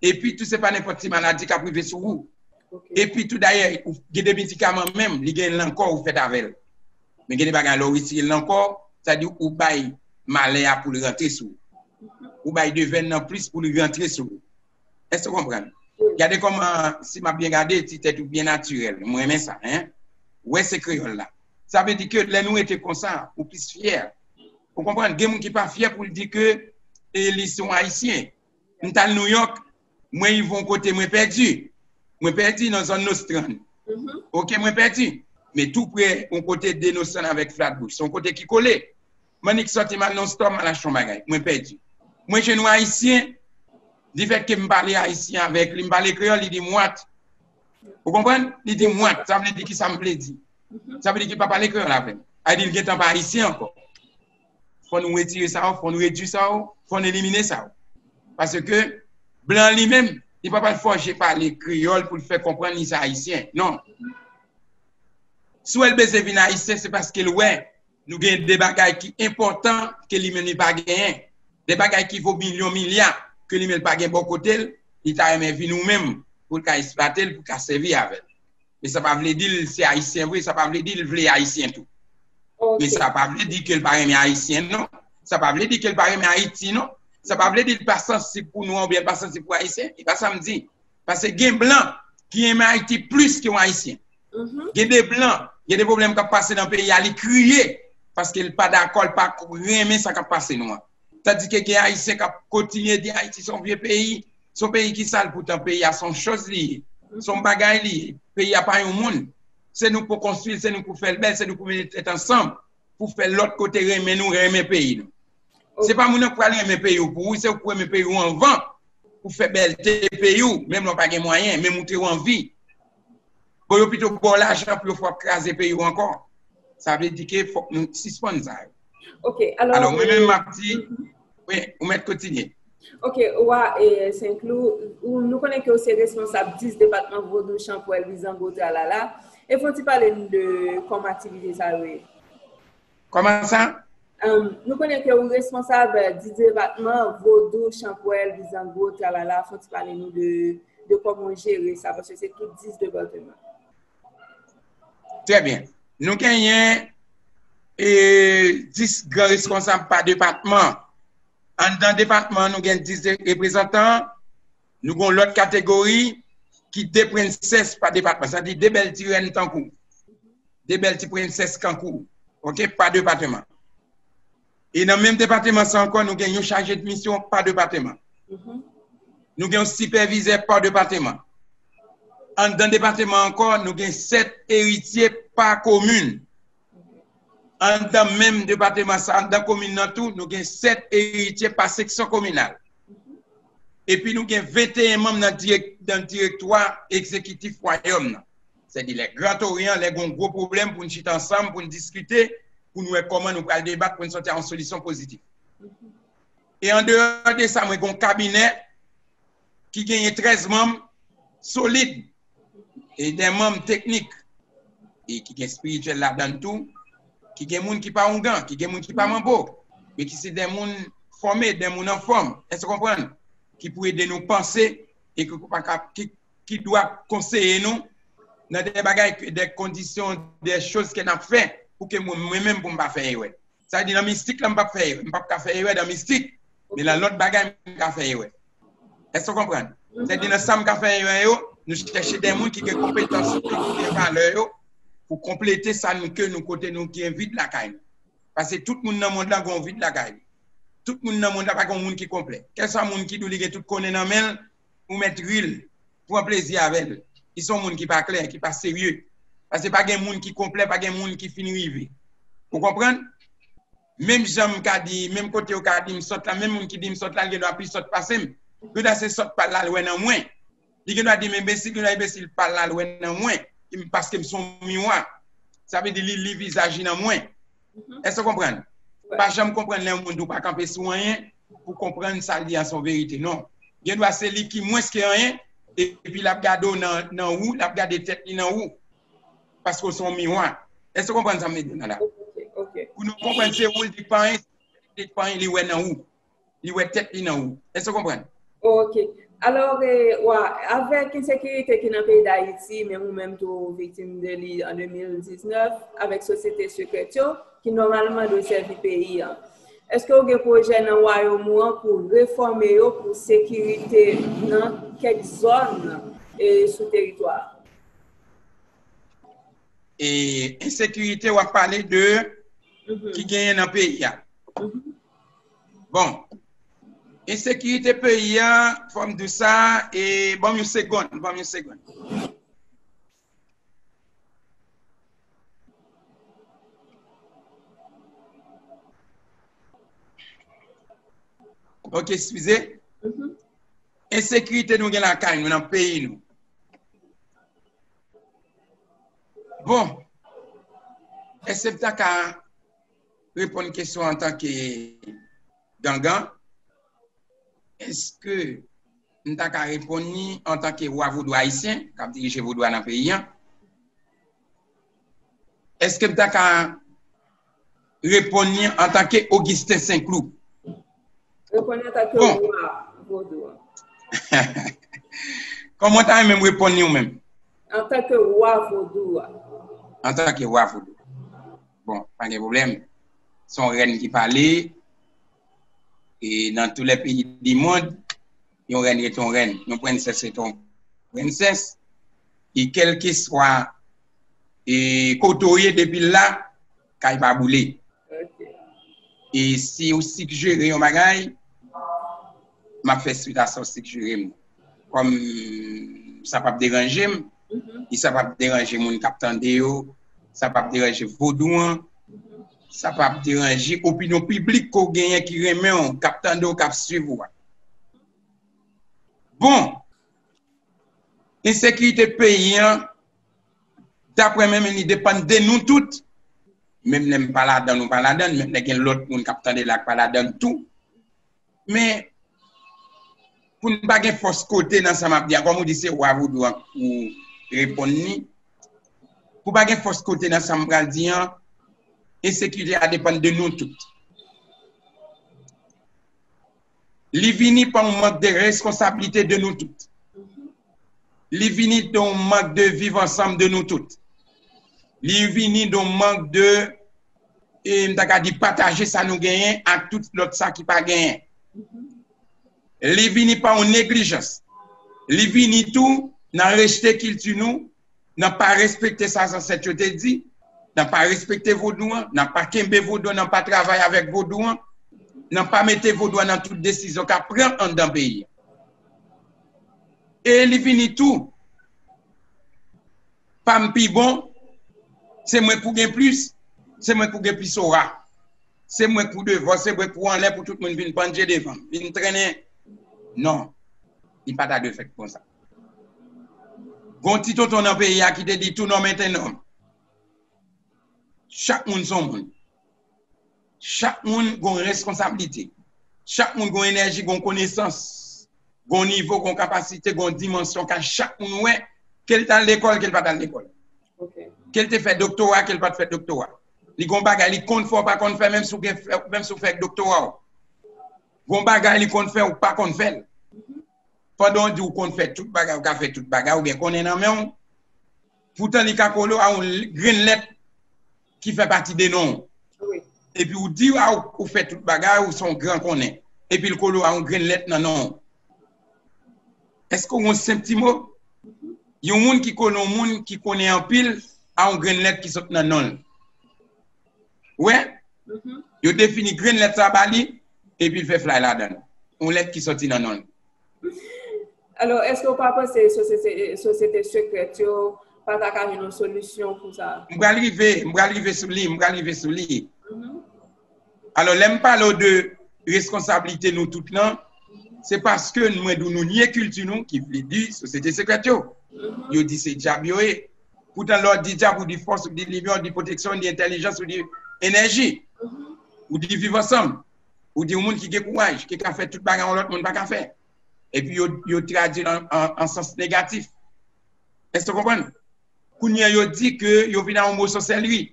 Epi tou, se pa nenpòt ti maladi k ap rive sou ou. Epi tou, dayè, ou gen de medikaman menm, li gen nan kò ou fèt avè l. Men gen de bagay, lè w retire l nan kò, sa di ou bay malè a pou l rantre sou ou. Ou bay devèn nan plis pou l rantre sou ou. Èske w konprann? Gade kòman, si m ap byen gade, ti tèt ou byen natirèl. Mwen renmen sa, en. Wè se kreyòl la. Sa vle di ke lè nou rete konsa, ou plis fyè. Ou konprann? Gen moun ki pa fyè pou l di ke e, li se yon Ayisyen. M t al Nouyòk, mwen rive yon kote, mwen pèdi. Mwen pèdi nan zòn Nostrand. Oke, mwen pèdi. Men tou pre yon kote de Nostrand avèk Flatbush. Se yon kote ki kole. M annik sòti, m al nan yon store, m al achte yon bagay. Mwen pèdi. Mwen jwenn yon Ayisyen, difèt ke m pale ayisyen avèk li, m pale kreyòl, li di m what. Ou konprann? Li di m what. Sa vle di ki sa m vle di. Sa vle di ki pa pale kreyòl avè m. A di l gentan pa ayisyen ankò. Fò nou retire sa yo, fò nou redwi sa yo, fò nou elimine sa yo. Paske blan li menm, li pa pral fòje pale kreyòl pou l fè konprann li se ayisyen. Non. Si w wè l bezwen vin ayisyen, se paske l wè nou gen de bagay ki enpòtan ke li menm li pa genyen. De bagay ki vo milyon milya ke li menm li pa gen bò kote l, li ta renmen vin ou menm pou l ka eksplwate l, pou l ka sèvi avè l. Men sa pa vle di l se ayisyen vre, sa pa vle di l vle ayisyen tou. Men sa pa vle di ke l pa renmen ayisyen, non. Sa pa vle di ke l pa renmen Ayiti, non. Sa pa vle di l pa sansib pou nwa oubyen l pa sansib pou ayisyen. E pa sa m di. Paske gen blan ki renmen Ayiti plis ke yon ayisyen. Gen de blan, gen de pwoblèm k ap pase nan peyi a, li kriye paske l pa dakò, l pa renmen sa k ap pase nou an. Tandike gen ayisyen k ap kontinye di Ayiti se yon vye peyi, se yon peyi ki sal, poutan peyi a se yon choz li ye, se yon bagay li ye. Peyi a pa yon moun. Se nou k pou konstwi l, se nou k pou fè l bèl, se nou k pou mete tèt ansanm pou fè lòt kote renmen nou, renmen peyi nou. Se pa moun nan k pral renmen peyi w pou ou, se ou k pou renmen peyi w anvan, pou fè bèlte peyi w, menm lè w pa gen mwayen, men moutre w anvi. Bon, yo pito ba w lajan pou yo fè w ap kraze peyi w ankò. Sa vle di ke fòk nou sispann sa yo. Ok, alò, alò, mwen menm, m ap di, wi, ou mèt kontinye. Ok, Wa e Senklou, ou, nou konnen ke w se responsab dis depatman Vodou, Chanpwèl, Bizango, Tralala. E fò w ti pale nou de kòman aktivite sa yo ye? Kòman sa? Em, nou konnen ke ou responsab dis depatman, Vodou, Chanpwèl, Bizango, Tralala. Fò w ti pale nou de, de kòman w jere sa, paske se tout dis depatman. Trè byen. Nou genyen e, dis gran reskonsab pa depatman. Anndan depatman, nou gen dis reprezantan, nou gen lòt kategori ki de prensès pa depatman. Sa di de bèl ti rèn tankou, de bèl ti prensès kankou, oke, pa depatman. E nan menm depatman sa ankò, nou gen yon chaje de misyon pa depatman. Nou gen yon sipèvizè pa depatman. Anndan depatman ankò, nou gen sèt eritye pa komin. Anndan menm depatman sa, anndan komin nan tou, nou gen sèt eritye pa seksyon kominal. Epi nou gen venteyen manm nan, dirèk, nan direktwa egzekitif wayòm nan. Sètadi lè Gran Toryan, lè gen yon gwo pwoblèm pou n chita ansanm, pou n diskite, pou n wè kòman nou pral debat pou n sòti a yon solisyon pozitif. E andeyò de sa, mwen gen yon kabinè ki genyen trèz manm solid, e de manm teknik, e ki gen espirityèl ladan l tou, ki gen moun ki pa oungan, ki gen moun ki pa manbo, men ki se de moun fòme, de moun anfòm, èske w konprann? Ki pou ede nou panse e ki pa ka, ki, ki dwa konseye nou nan de bagay, de kondisyon, de choz ke n ap fè pou ke mwen, mwen menm pou m pa fè erè. Sa vle di nan mistik la, m p ap fè erè. M p ap ka fè erè nan mistik, men nan lòt bagay, m ka fè erè. Èske w konprann? Sa vle di nan sa m ka fè erè yo, nou chèche de moun ki gen konpetans yo, ki gen valè yo, pou konplete sa nou ke nou kote nou gen vid lakay nou. Paske tout moun nan mond lan gen yon vid lakay li. Tout moun nan mond lan pa gen yon moun ki konplè. Kèlswa moun ki di w li gen tout konnen nan men l, ou mèt ri l, pran plezi avè l. Li se yon moun ki pa klè, ki pa serye. Paske pa gen moun ki konplè, pa gen moun ki fin rive. Ou konprann? Menm jan m ka di, menm kote yo ka di m sòt la, menm moun ki di m sòt la, li gen dwa pi sòt pase m. Li gen dwa se sòt pa l la l wè nan mwen. Li gen dwa di m enbesil, li gen dwa enbesil pa l la l wè nan mwen. Paske m se yon miwa. Sa vle di li li vizaj li nan mwen. Èske w konprann? Pa janm konprann lè yon moun di w pa kanpe sou anyen pou konprann sa l di a se yon verite. Non. Gen dwa se li ki mwens ke anyen, epi l ap gade w nan, nan ou, l ap gade tèt li nan ou. Paske w se yon miwa. Èske w konprann sa m vle di w la? Pou nou konprann se ou l di k pa anyen, se li k pa anyen, li wè nan ou. Li wè tèt li nan ou. Èske w konprann? Ok. Alò, e, wa, avèk ensekirite ki nan peyi Dayiti, menm ou menm tou viktim de li an de mil diznèf, avèk sosyete sekrèt yo, ki nòmalman dwe sèvi peyi a. Èske w gen pwojè nan wayòm ou an pou refòme yo, pou sekirite nan kèk zòn, e, sou teritwa a? E ensekirite, w ap pale de ki genyen nan peyi a. Bon, ensekirite peyi a, fò m di w sa, e ban m yon segonn, ban m yon segonn. Ok, eskize. Ensekirite nou gen lakay nou, nan peyi nou. Bon, èske m ta ka reponn kesyon antanke gangan? Èske m ta ka reponn li antanke wa vodou ayisyen k ap dirije vodou a nan peyi a? Èske m ta ka reponn li antanke Augustin Saint-Cloud? Reponn antanke wa vodou a. Kòman w ta renmen m reponn li ou menm? Antanke wa vodou a. Antanke wa vodou. Bon, pa gen pwoblèm. Se yon rèn ki pale. E nan tous les pays du monde, yon rèn rete yon rèn. Yon prensès rete yon prensès. E kèlkeswa e kote w ye depi l la, kay pa boule. E si w sikjere yon bagay, m ap fè swit a sa w sikjere m. Kòm sa p ap deranje m, e sa p ap deranje moun k ap tande yo, sa p ap deranje vodou an, sa p ap deranje opinyon piblik ke w genyen ki renmen w, k ap tande w, k ap swiv ou a. Bon, ensekirite peyi an, daprè mwen menm, li depann de nou tout. Menm lè m pa ladan l, ou pa ladan l, menm lè gen lòt moun k ap tande la k pa ladan l tou. Men, pou n pa gen fòs kote nan sa m ap di a, kòm ou di se wa vodou an pou reponn li, pou pa gen fòs kote nan sa m pral di an, ensekirite a depann de nou tout. Li vini pa yon mank de responsablite de nou tout. Li vini de yon mank de viv ansanm de nou tout. Li vini de yon mank de, e, m ta ka di, pataje sa nou genyen ak tout lòt sa ki pa genyen. Li vini pa yon neglijans. Li vini tou nan rejte kilti nou, nan pa respekte sa zansèt yo te di, nan pa respekte vodou an, nan pa kenbe vodou an, nan pa travay avèk vodou an, nan pa mete vodou an nan tout desizyon k ap pran anndan peyi a. E li vini tou, pa m pi bon, se mwen k pou gen plis, se mwen k pou gen plis ora, se mwen k pou devan, se mwen k pou anlè pou tout moun vin pandje devan m, vin trennen. Non, li pa ta dwe fèt konsa. Gon ti tonton nan peyi a ki te di tout nonm est un homme. Chak moun se yon moun. Chak moun gon responsablite. Chak moun gon enèji, gon konesans, gon nivo, gon kapasite, gon dimansyon ka chak moun wè, ke l t al lekòl, ke l pa t al lekòl. Ke l te fè doktora, ke l pa t fè doktora. Li gon bagay li konn fè, ou pa konn fè, menm si w gen fè, menm si w fè doktora w. Gon bagay li konn fè, ou pa konn fè l. Pandan w di w konn fè tout bagay, ou ka fè tout bagay, ou gen konnen nan men w. Poutan li ka kole w a yon grenn lèt ki fè pati de non w. Epi ou di a ou, ou fè tout bagay, ou se yon gran konnen. Epi l kole w a yon grenn lèt nan non w. Èske w gon senp ti mo? Yon moun ki kole yon moun ki konnen anpil a yon grenn lèt ki sot nan non l. Wè? Yo defini grenn lèt sa ba li, epi l fè flay ladan l. Yon lèt ki soti nan non l. Alò, èske w pa panse sosyete, sosyete sekrèt yo pa ta ka jwenn yon solisyon pou sa? M pral rive, m pral rive sou li, m pral rive sou li. Alò, lè m pale w de reskonsablite nou tout lan, se paske mwen di w nou nye kilti nou, ki vle di sosyete sekrèt yo. Yo di se dyab yo ye. Poutan lè w di dyab, ou di fòs, ou di limyè, ou di pwoteksyon, ou di entèlijans, ou di enèji. Ou di viv ansanm. Ou di yon moun ki gen kouraj, ki ka fè tout bagay yon lòt moun pa ka fè. Epi yo, yo tradui l an, an, an sans negatif. Èske w konprann? Kounye a yo di ke yo vin a yon mo sòsèlri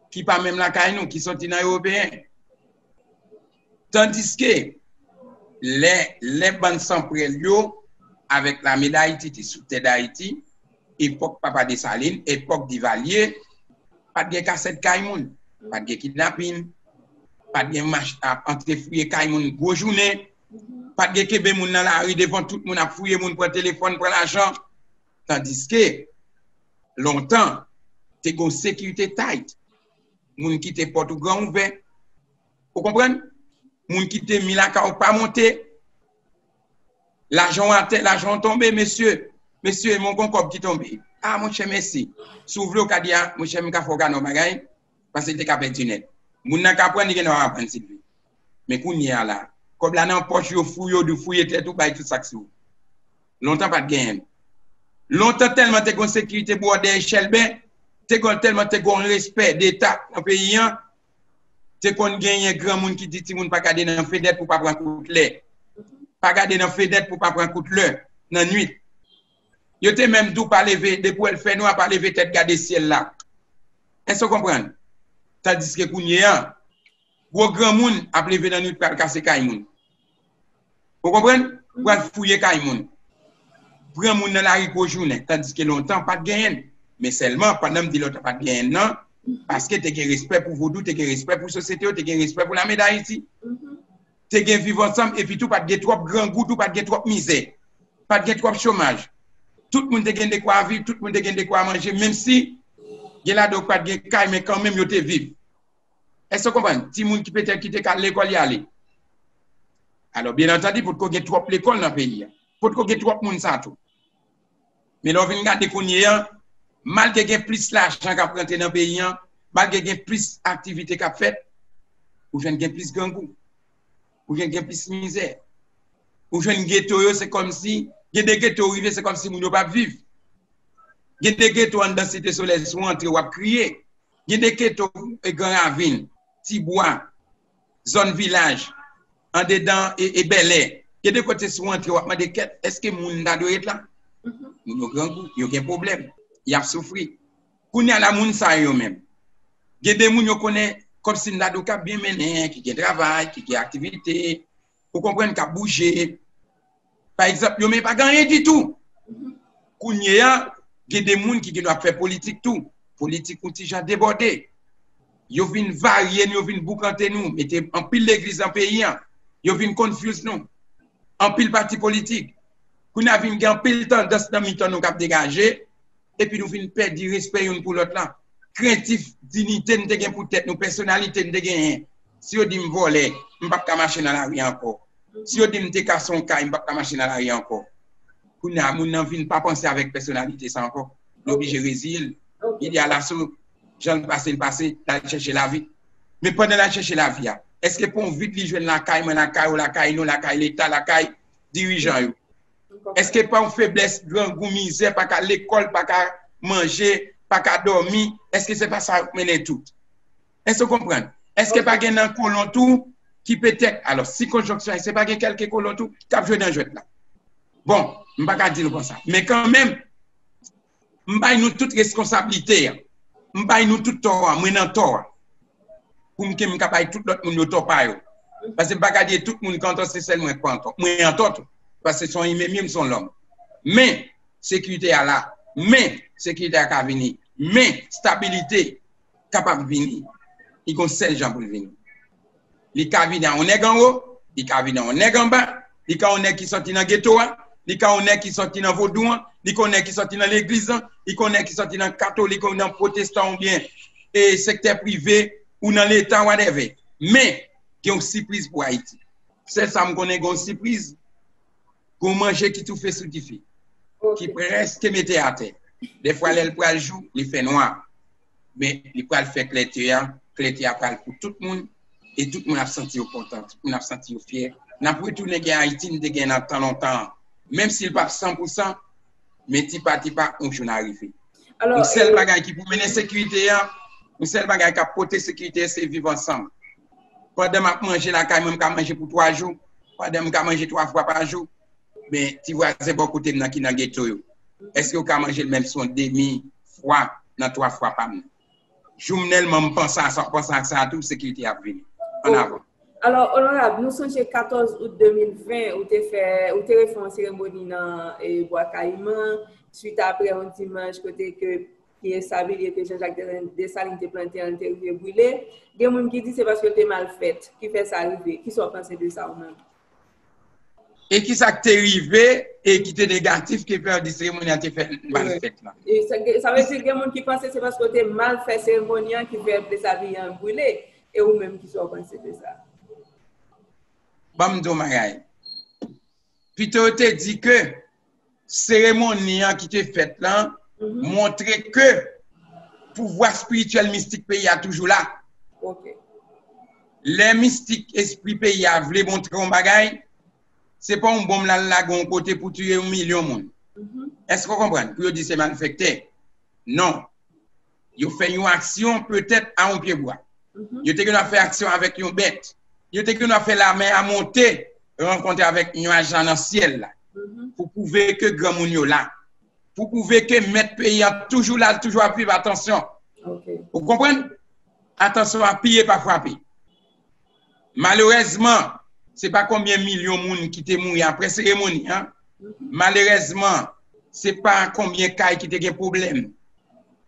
ki pa menm lakay nou, ki soti nan ewopeyen. Tandiske lè, lè bann sanprèl yo avèk lame Dayiti te sou tè Dayiti, epòk Papa Desalin, epòk Divalye, pa t gen kasèt kay moun, pa t gen kidnapin, pa t gen mach ap antre fouye kay moun gwo jounen, pa t gen kenbe moun nan lari devan tout moun ap fouye moun, pran telefòn, pran lajan. Tandiske lontan, te gen yon sekirite tight. Moun kite pòt ou gran ouvè. Ou konprann? Moun kite mi lakay ou pa monte. Lajan w atè, lajan w tonbe, mesye. Mesye, mwen gon kòb ki tonbe. A, monchè, mèsi. Si w vle, w ka di, a, monchè, m ka fè w kado yon bagay, paske l te ka pèdi nèt. Moun nan ka pran, li gen dwa pa pran si l vle. Men kounye a la, kòb la nan pòch, yo fouye, yo di w fouye tèt ou, bay tout sa k sou ou. Lontan pa t genyen l. Lontan tèlman te gon sekirite bò dèyè chèlbè, te gon, tèlman te gon respè deta nan peyi an, te konn genyen granmoun ki di timoun pa gade nan fenèt pou pa pran kout lè. Pa gade nan fenèt pou pa pran kout lè nan nwit. Yo te menm di w pa leve, depi w wè l fè nwa, pa leve tèt gade syèl la. Èske w konprann? Tandiske kounye a, gwo granmoun ap leve nan nwit pral kase kay moun. Ou konprann? Pral fouye kay moun. Pran moun nan lari gwo jounen, tandiske lontan pa t genyen l. Men sèlman, pandan m di lontan pa t genyen l nan, paske te gen respè pou vodou, te gen respè pou sosyete yo, te gen respè pou lame Dayiti. Te gen viv ansanm, epi tou pa t gen twòp grangou, tou pa t gen twòp mizè. Pa t gen twòp chomaj. Tout moun te gen dekwa viv, tout moun te gen dekwa manje, menm si gen ladan yo k pa t gen kay, men kanmenm yo te viv. Èske w konprann? Timoun ki petèt ki te ka al lekòl, y ale. Alò, byen antandi, potko gen twòp lekòl nan peyi a. Potko gen twòp moun sa tou. Men lè w vin gade kounye a, malgre gen plis lajan k ap rantre nan peyi a, malgre gen plis aktivite k ap fèt, ou jwenn gen plis grangou. Ou jwenn gen plis mizè. Ou jwenn geto yo, se kòmsi, gen de geto rive, se kòmsi moun yo p ap viv. Gen de geto anndan Site Solèy, si w antre, w ap kriye. Gen de geto, e, Gran Ravin, Tibwa, zòn Vilaj, andedan, e, e Bèlè. Gen de kote, si w antre, w ap mande kèt, èske moun ta dwe ret la? Moun yo grangou, yo gen pwoblèm, y ap soufri. Kounye a la, moun sa yo menm, gen de moun yo konnen kòmsi m ta di w k ap byen mennen, ki gen travay, ki gen aktivite, ou konprann, k ap bouje. Pa egzanp, yo menm pa gen anyen ditou. Kounye a, gen de moun ki gen dwa ap fè politik tou. Politik yon ti jan debòde. Yo vin varye nou, yo vin boukante nou, mete anpil legliz nan peyi an. Yo vin confuse nou. Anpil pati politik. Kounye a vin gen anpil tandans nan mitan nou k ap degaje, epi nou vin pèdi respè youn pou lòt la. Krentif, dinite n te gen pou tèt nou, pèsonalite n te genyen. Si yo di m vòlè, m p ap ka mache nan lari ankò. Si yo di m te kase yon kay, m p ap ka mache nan lari ankò. Kounye a, moun nan vin pa panse avèk pèsonalite sa ankò. Li oblije reziye l. Li di alasou, jan l pase, l pase, l al chèche lavi. Men pandan l al chèche lavi a, èske pa yon vit li jwenn lakay mwen, lakay ou, lakay nou, lakay Leta, lakay dirijan yo? Èske pa yon feblès, grangou, mizè, pa ka lekòl, pa ka manje, pa ka dòmi? Èske se pa sa k mennen tout? Èske w konprann? Èske pa gen nan kolon tou ki petèt, alò, si konjonksyon, èske pa gen kèlke kolon tou k ap jwe nan jwèt la? Bon, m pa ka di l konsa. Men kanmenm, m bay nou tout reskonsablite a. M bay nou tout tò a, mwen nan tò a. Pou m ke m ka bay tout lòt moun yo tò pa yo. Paske m pa ka di tout moun k an tò, se sèl mwen k pa an tò. Mwen an tò tou. Paske se yon imen m ye, m se yon lòm. Men, sekirite a la. Men, sekirite a ka vini. Men, stabilite kapab vini. Li gon sèl jan pou l vini. Li ka vini a yon nèg anwo, li ka vini a yon nèg anba, li ka yon nèg ki sòti nan geto a, li ka yon nèg ki sòti nan vodou an, li ka yon nèg ki sòti nan legliz lan, li ka yon nèg ki sòti nan katolik ou nan pwotestan oubyen e sektè prive ou nan leta, whatever. Men, gen yon sipriz pou Ayiti. Sèl sa m konnen, gen yon sipriz, gen yon manje ki toufe sou dife, ki prèske mete atè. Dèfwa, lè l pral jou, li fè nwa. Men li pral fè klète a, klète a pral pou tout moun, e tout moun ap santi yo kontan, tout moun ap santi yo fyè. N ap retounen gen Ayiti n te gen nan tan lontan an. Menm si l p ap san pou san, men tipa tipa, yon jou n a rive. Yon sèl bagay ki pou mennen sekirite a, yon sèl bagay k ap pote sekirite a, se viv ansanm. Pandan m ap manje lakay mwen, m ka manje pou twa jou. Pandan m ka manje twa fwa pa jou, men ti vwazen bò kote m nan ki nan geto yo, èske yo ka manje l menm si yon demi fwa nan twa fwa pa m nan? Jounèlman, m panse a sa, w panse ak sa tou, sekirite ap vini. Ann avan. Alò, onorab, nou sonje katòz out de mil ven, ou te fè, ou te refè yon seremoni nan e, Bwa Kayiman, swit apre yon dimanch kote ke Pierre Savilye ke Jean-Jacques Des- Dessalines te plante an, te rive brile. Gen moun ki di se paske l te mal fèt ki fè sa rive. Kisa w panse de sa ou menm? E kisa k te rive e ki te negatif ki fè yo di seremoni an te fèt mal fèt la? E sa, sa vle di gen moun ki panse se paske w te mal fè seremoni an ki fè Pierre Savilye an brile. E ou menm, kisa w panse de sa? Ban m di w yon bagay. Pito yo te di ke seremoni an ki te fèt lan montre ke pouvwa espirityèl mistik peyi a toujou la. Lè mistik espri peyi a vle montre yon bagay, se pa yon bonm l al lage yon kote pou tiye yon milyon moun. Èske w konprann? Pou yo di se malfektè. Non. Yo fè yon aksyon petèt a yon pyebwa. Yo te gen dwa fè aksyon avèk yon bèt. Yo te gen dwa fè lame a monte, rankontre avèk nyaj la nan syèl la. Pou pwouve ke granmoun yo la. Pou pwouve ke mèt peyi an toujou la, l toujou ap viv, atansyon. Ou konprann? Atansyon, apiye pa frape. Malerèzman, se pa konbyen milyon moun ki te mouri apre seremoni an. Malerèzman, se pa konbyen kay ki te gen pwoblèm.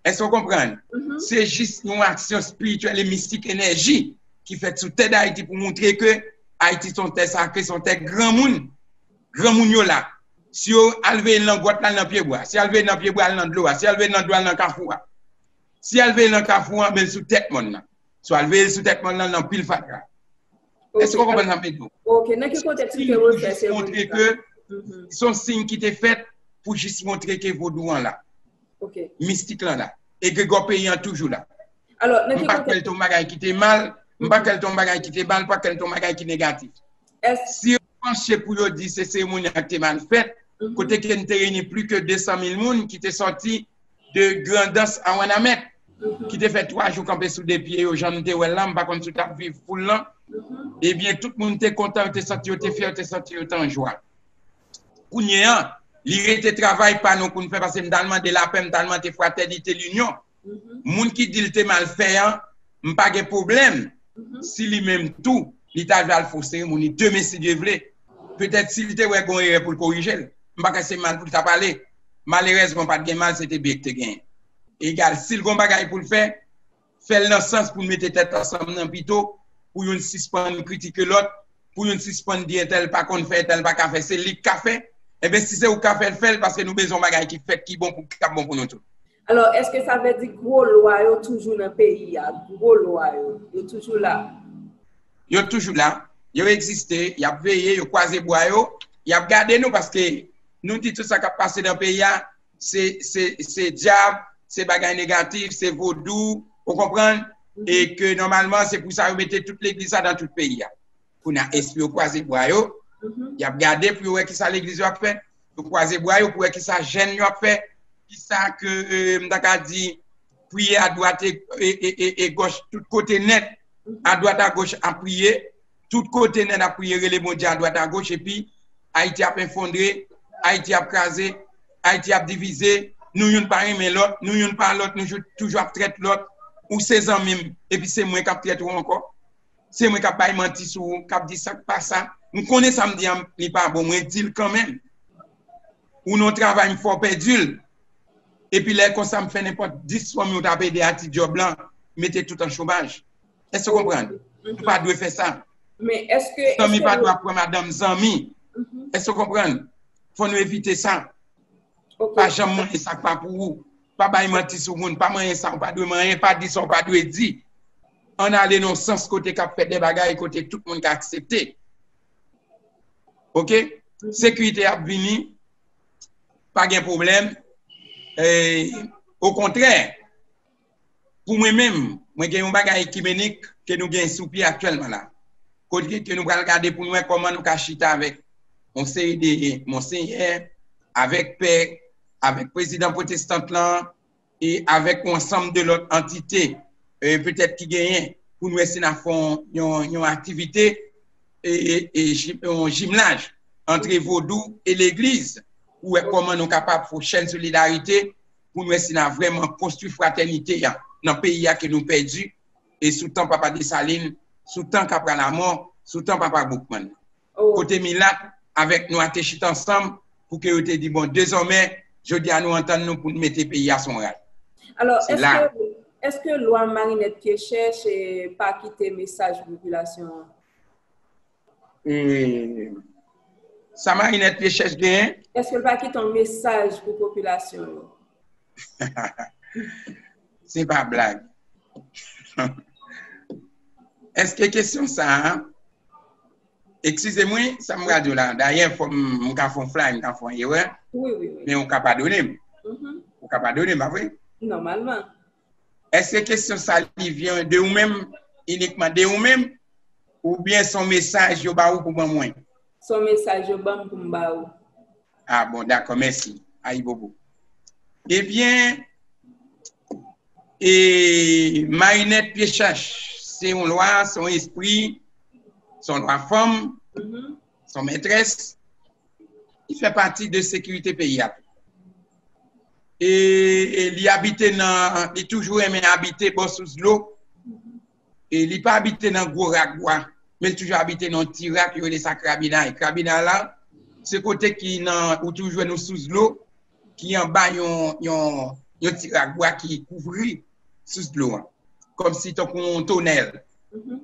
Èske w konprann? Se jis yon aksyon espirityèl e mistik, enèji ki fèt sou tè Dayiti pou montre ke Ayiti se yon tè sakre, se yon tè granmoun. Granmoun yo la. Si yo al veye l nan gwòt la, al nan pyebwa. Si al veye l nan pyebwa, al nan dlo a. Si al veye l nan dlo a, al nan kafou a. Si al veye l nan kafou a, men l sou tèt mòn nan. Si al veye l sou tèt mòn nan, nan pil fatra. Èske w konprann sa m vle di w? Ok, nan ki kontèks ou te refè seremoni sa? Se yon siy ki jis montre ke se yon siy ki te fèt pou jis montre ke vodou an la. Mistik lan la. Egregò peyi an toujou la. M pa kwè l te yon bagay ki te mal, m pa kwè l te yon bagay ki te mal, m pa kwè l te yon bagay ki negatif. Si yo panche pou yo di se seremoni an ki te mal fèt, kote ke n te reyini plis ke de san mil moun ki te sòti de Grandans a Wanament, ki te fè twa jou kanpe sou de pye yo, jan n te wè l lan, m pa konn si w t ap viv foul lan. Ebyen, tout moun te kontan, yo te santi yo te fyè, yo te santi yo te an jwa. Kounye a, li rete travay pa nou pou n fè, paske m t al mande lapè, m t al mande fratènite, linyon. Moun ki di l te mal fè an, m pa gen pwoblèm si li menm tou, li ta vle al fè yon seremoni demen, si Dye vle. Petèt si l te wè gen yon erè pou l korije l. M pa kwè se mal pou l ta pale. Malerèzman, pa t gen mal, se te byen ki te genyen. egal, si l gen yon bagay pou l fè, fè l nan sans pou n mete tèt ansanm nan pito, pou youn sispann kritike lòt, pou youn sispann di entèl pa konn fè, entèl pa ka fè, se li k ka fè. Enben, si se ou k ka fè l, fè l, paske nou bezwen yon bagay ki fèt, ki bon, pou, k ap bon pou nou tout. Alò, èske sa vle di gwo lwa yo toujou nan peyi a? Gwo lwa yo, yo toujou la? Yo toujou la. Yo egziste, y ap veye, yo kwaze bwa yo, y ap gade nou, paske nou di tout sa k ap pase nan peyi a, se, se, se dyab, se bagay negatif, se vodou, ou konprann? E ke nòmalman, se pou sa yo mete tout legliz sa nan tout peyi a. Kounye a, espri yo kwaze bwa yo, y ap gade pou yo wè kisa legliz yo ap fè, yo kwaze bwa yo pou wè kisa jèn yo ap fè, kisa ke, euh, m ta ka di, priye adwat e, e, e, e, e gòch, tout kote nèt, adwat agoch ap priye, tout kote nèt ap priye, rele Bondye adwat agoch, epi Ayiti ap efondre, Ayiti ap kraze, Ayiti ap divize, nou youn pa renmen lòt, nou youn pa lòt, nou jou- toujou ap trèt lòt, ou se zanmi m, epi se mwen k ap trèt ou ankò. Se mwen k ap bay manti sou ou, k ap di sa k pa sa. M konnen sa m di an, li pa bon, mwen di l kanmenm. Ou nan yon travay, m fè w pèdi l. Epi lè konsa, m fè nenpòt dis fanmi w t ap ede a ti djòb lan, mete tout an chomaj. Èske w konprann? Ou pa dwe fè sa. Men èske Zanmi pa dwe ap pran madanm zanmi. Èske w konprann? Fò nou evite sa. Pa janm manyen sa k pa pou ou. Pa bay manti sou moun. Pa manyen sa ou pa dwe manyen. Pa di sa ou pa dwe di. Ann ale nan yon sans kote k ap fè de bagay kote tout moun ka aksepte. Oke? Sekirite ap vini. Pa gen pwoblèm. E, okontrè, pou mwen menm, mwen gen yon bagay ekimenik ke nou gen sou pye aktyèlman la. Kote ke nou pral gade pou nou wè kòman nou ka chita avèk yon seri de monsenyè, avèk pè, avèk prezidan pwotestant lan, e avèk yon ansanm de lòt antite, e petèt ki genyen, pou nou wè si n a fè yon, yon, yon aktivite, e, e, e ji- yon jimlaj antre vodou e legliz, pou wè kòman nou kapab fè yon chèn solidarite, pou nou wè si n a vrèman konstwi fratènite a nan peyi a ke nou pèdi, e sou tan Papa Desalin, sou tan Kapra Lamò, sou tan Papa Boukmann. Kote milat avèk nwa te chita ansanm pou ke yo te di, bon, dezòmè, jodi a nou antann nou pou n mete peyi a sou yon ray. Alò, èske, èske lwa Marinette Pye Chèch, eh, pa kite mesaj pou popilasyon an? E, sa Marinette Pye Chèch genyen? Èske l pa kite yon mesaj pou popilasyon yo? Se pa blag. Èske kesyon sa a, eskize m wi, sa m pral di w la, dayè fò m, m ka fè yon fly, m ka fè yon erè, Wi, wi, wi. Men ou ka padone m. Mhm. Ou ka padone m, pa vre? Nòmalman. Èske kesyon sa li vyen de ou menm, inikman de ou menm, oubyen se yon mesaj yo ba ou pou ban mwen? Se yon mesaj yo ban m pou m ba ou. Ah bon, dakò, mèsi. Ayibobo. Ebyen, e, Marinette Pye Chèch, se yon lwa, se yon espri, se yon lwa fanm, Mhm. se yon mètrès, li fè pati de sekirite peyi a. E, e li abite nan, li toujou renmen abite bò sous dlo. E li pa abite nan gwo rak bwa, men li toujou abite nan yon ti rak, yo rele sa krabinay. Krabinay la, se kote ki nan, ou toujou jwenn yon sous dlo, ki anba yon, yon, yon ti rak bwa ki kouvri sous dlo an. Kòmsi tankou yon tonèl. Mhm.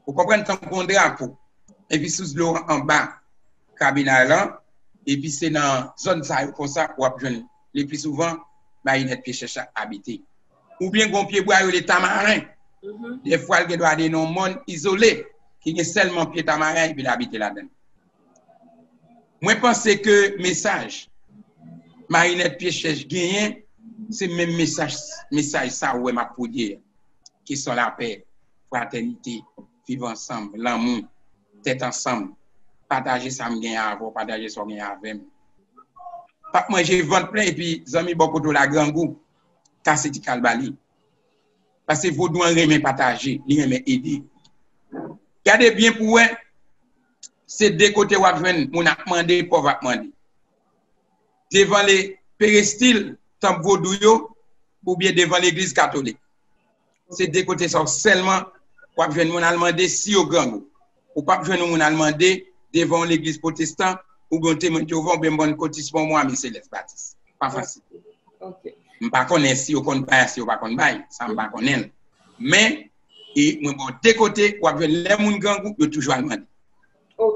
Ou konprann, tankou yon drapo. Epi sous dlo an anba krabinay lan, epi se nan zòn sa yo konsa w ap jwenn le pli souvan Marinette Pye Chèch abite. Oubyen gon pye bwa yo rele tamaren. Mhm. Defwa l gen dwa de nan yon mòn izole, ki gen sèlman pye tamaren epi l abite ladan l. Mwen panse ke mesaj Marinette Pye Chèch genyen, se menm mesaj, mesaj sa ou wè m ap pwodye a. Kesyon lapè, fratènite, viv ansanm, lanmou, tèt ansanm, pataje sa m genyen avè w, pataje sa w genyen avè m. P ap manje vant plen epi zanmi bò kote w la grangou, kase ti kal ba li. Paske vodou an renmen pataje, li renmen ede. Gade byen pou wè, se de kote w ap jwenn moun ap mande, pòv ap mande. Devan le perestil, tanp vodou yo, oubyen devan legliz katolik. Se de kote sa yo sèlman w ap jwenn moun al mande si yo grangou. Ou p ap jwenn yon moun al mande devan yon legliz pwotestan, oubyen yon Temwen de Jewova, oubyen yon bann kotis, bon, mwa mi selès batis. Pa fasil. Ok. M pa konnen si yo konn bay, si yo pa konn bay, sa m pa konnen l. Men, e mwen ba w de kote, w ap jwenn lè moun grangou, yo toujou al mande.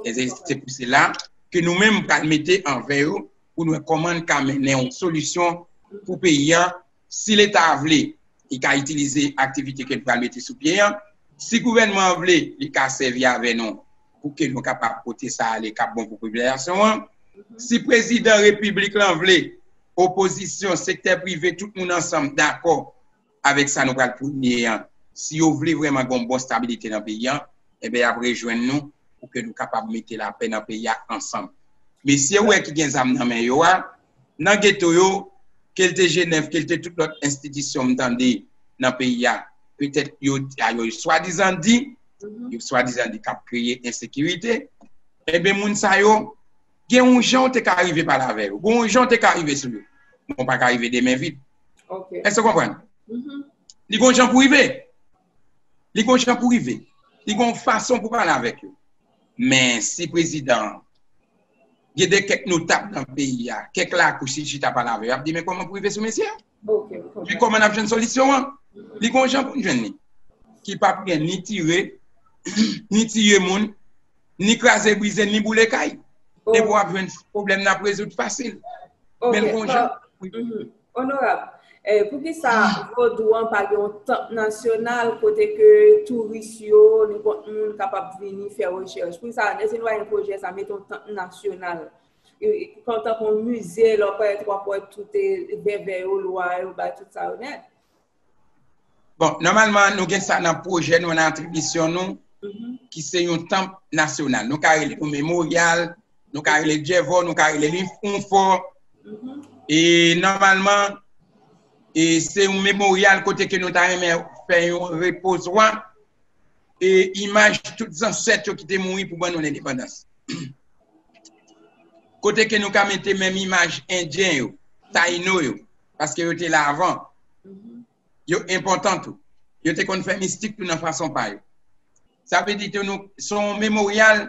E se, se pou sela ke nou menm pral mete anvè yo pou nou wè kòman n ka mennen yon solisyon pou peyi a. Si Leta vle, li ka itilize aktivite ke n pral mete sou pye a. Si gouvènman an vle, li ka sèvi avè nou pou ke nou kapab pote sa ale k ap bon pou popilasyon an. Si prezidan repiblik lan vle, opozisyon, sektè prive, tout moun ansanm dakò avèk sa nou pral premye an. Si yo vle vrèman gen yon bon stabilite nan peyi a, enben, y ap rejwenn nou pou ke nou kapab mete lapè nan peyi a ansanm. Mesye ou wè ki gen zam nan men yo a, nan geto yo, ke l te Jenèv, ke l te tout lòt enstitisyon m tande nan peyi a, petèt yo, yo swadizan di, yo swadizan di k ap kreye ensekirite. Enben, moun sa yo, gen yon jan w te ka rive pale avè yo, gen yon jan w te ka rive sou yo, men w pa ka rive de men vid. Èske w konprann? Li gen yon jan pou rive. Li gen yon jan pou rive. Li gen yon fason pou pale avèk yo. Men si prezidan an gen de kèk notab nan peyi a, kèk lakou si chita pale avè yo, y ap di, men kòman pou rive sou mesye a? Men kòman n ap jwenn solisyon an? Li gen yon jan pou n jwenn li. Ki p ap gen ni tire, ni tiye moun, ni kraze brize, ni boule kay. Depi w ap jwenn pwoblèm nan ap rezoud fasil. Men l gen yon jan pou rive. Onorab, eh, poukisa vodou an pa gen yon tanp nasyonal kote ke touris yo, nenpòt moun kapab vini fè rechèch? Poukisa, èske nou pa gen pwojè sa, mete yon tanp nasyonal? E, e, kon tankou yon mize, lè w parèt, w ap wè tout, e, vèvè yo, lwa yo, bay tout sa yo nèt. Bon, nòmalman, nou gen sa nan pwojè nou, nan atribisyon nou, ki se yon tanp nasyonal. Nou ka rele l yon memoryal, nou ka rele l djèvò, nou ka rele l yon fò. E nòmalman, e se yon memoryal kote ke nou ta renmen fè yon repozwa, e imaj tout zansèt yo ki te mouri pou ban nou lendepandans. Kote ke nou ka mete menm imaj endyen yo, tayino yo, paske yo te la avan. Yo enpòtan tou. Yo te konn fè mistik tou nan fason pa yo. Sa vle di ke nou, se yon memoryal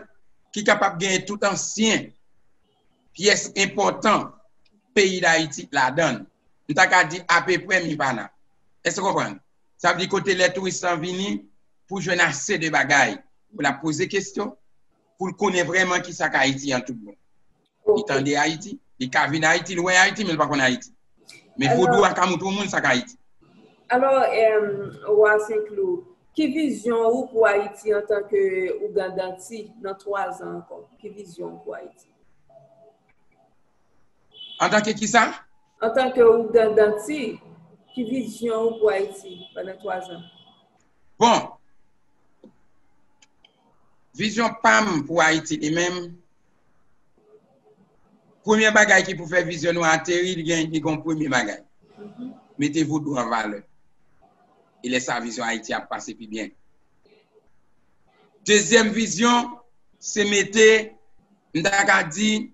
ki kapab genyen tout ansyen pyès enpòtan peyi Dayiti ladan l. M ta ka di apeprè MIPALA. Èske w konprann? Sa vle di kote lè touris lan vini pou jwenn ase de bagay, pou l ap poze kesyon, pou l konnen vrèman kisa k Ayiti an tout bon. Li tande Ayiti, li ka vin Ayiti, li wè Ayiti, men li pa konn Ayiti. Men vodou a ka montre yon moun sa k Ayiti. Alò, em, Wa Senklou, ki vizyon ou pou Ayiti antanke Ougandanti nan twa zan ankò? Ki vizyon ou pou Ayiti? Antanke kisa? Antanke Ougandanti, ki vizyon ou pou Ayiti pandan twa zan? Bon, vizyon pa m pou Ayiti li menm, premye bagay ki pou fè vizyon nou ateri, li gen, li gen yon premye bagay. Mete vodou an valè. E lè sa, vizyon Ayiti ap pase pi byen. Dezyèm vizyon, se mete, m ta ka di,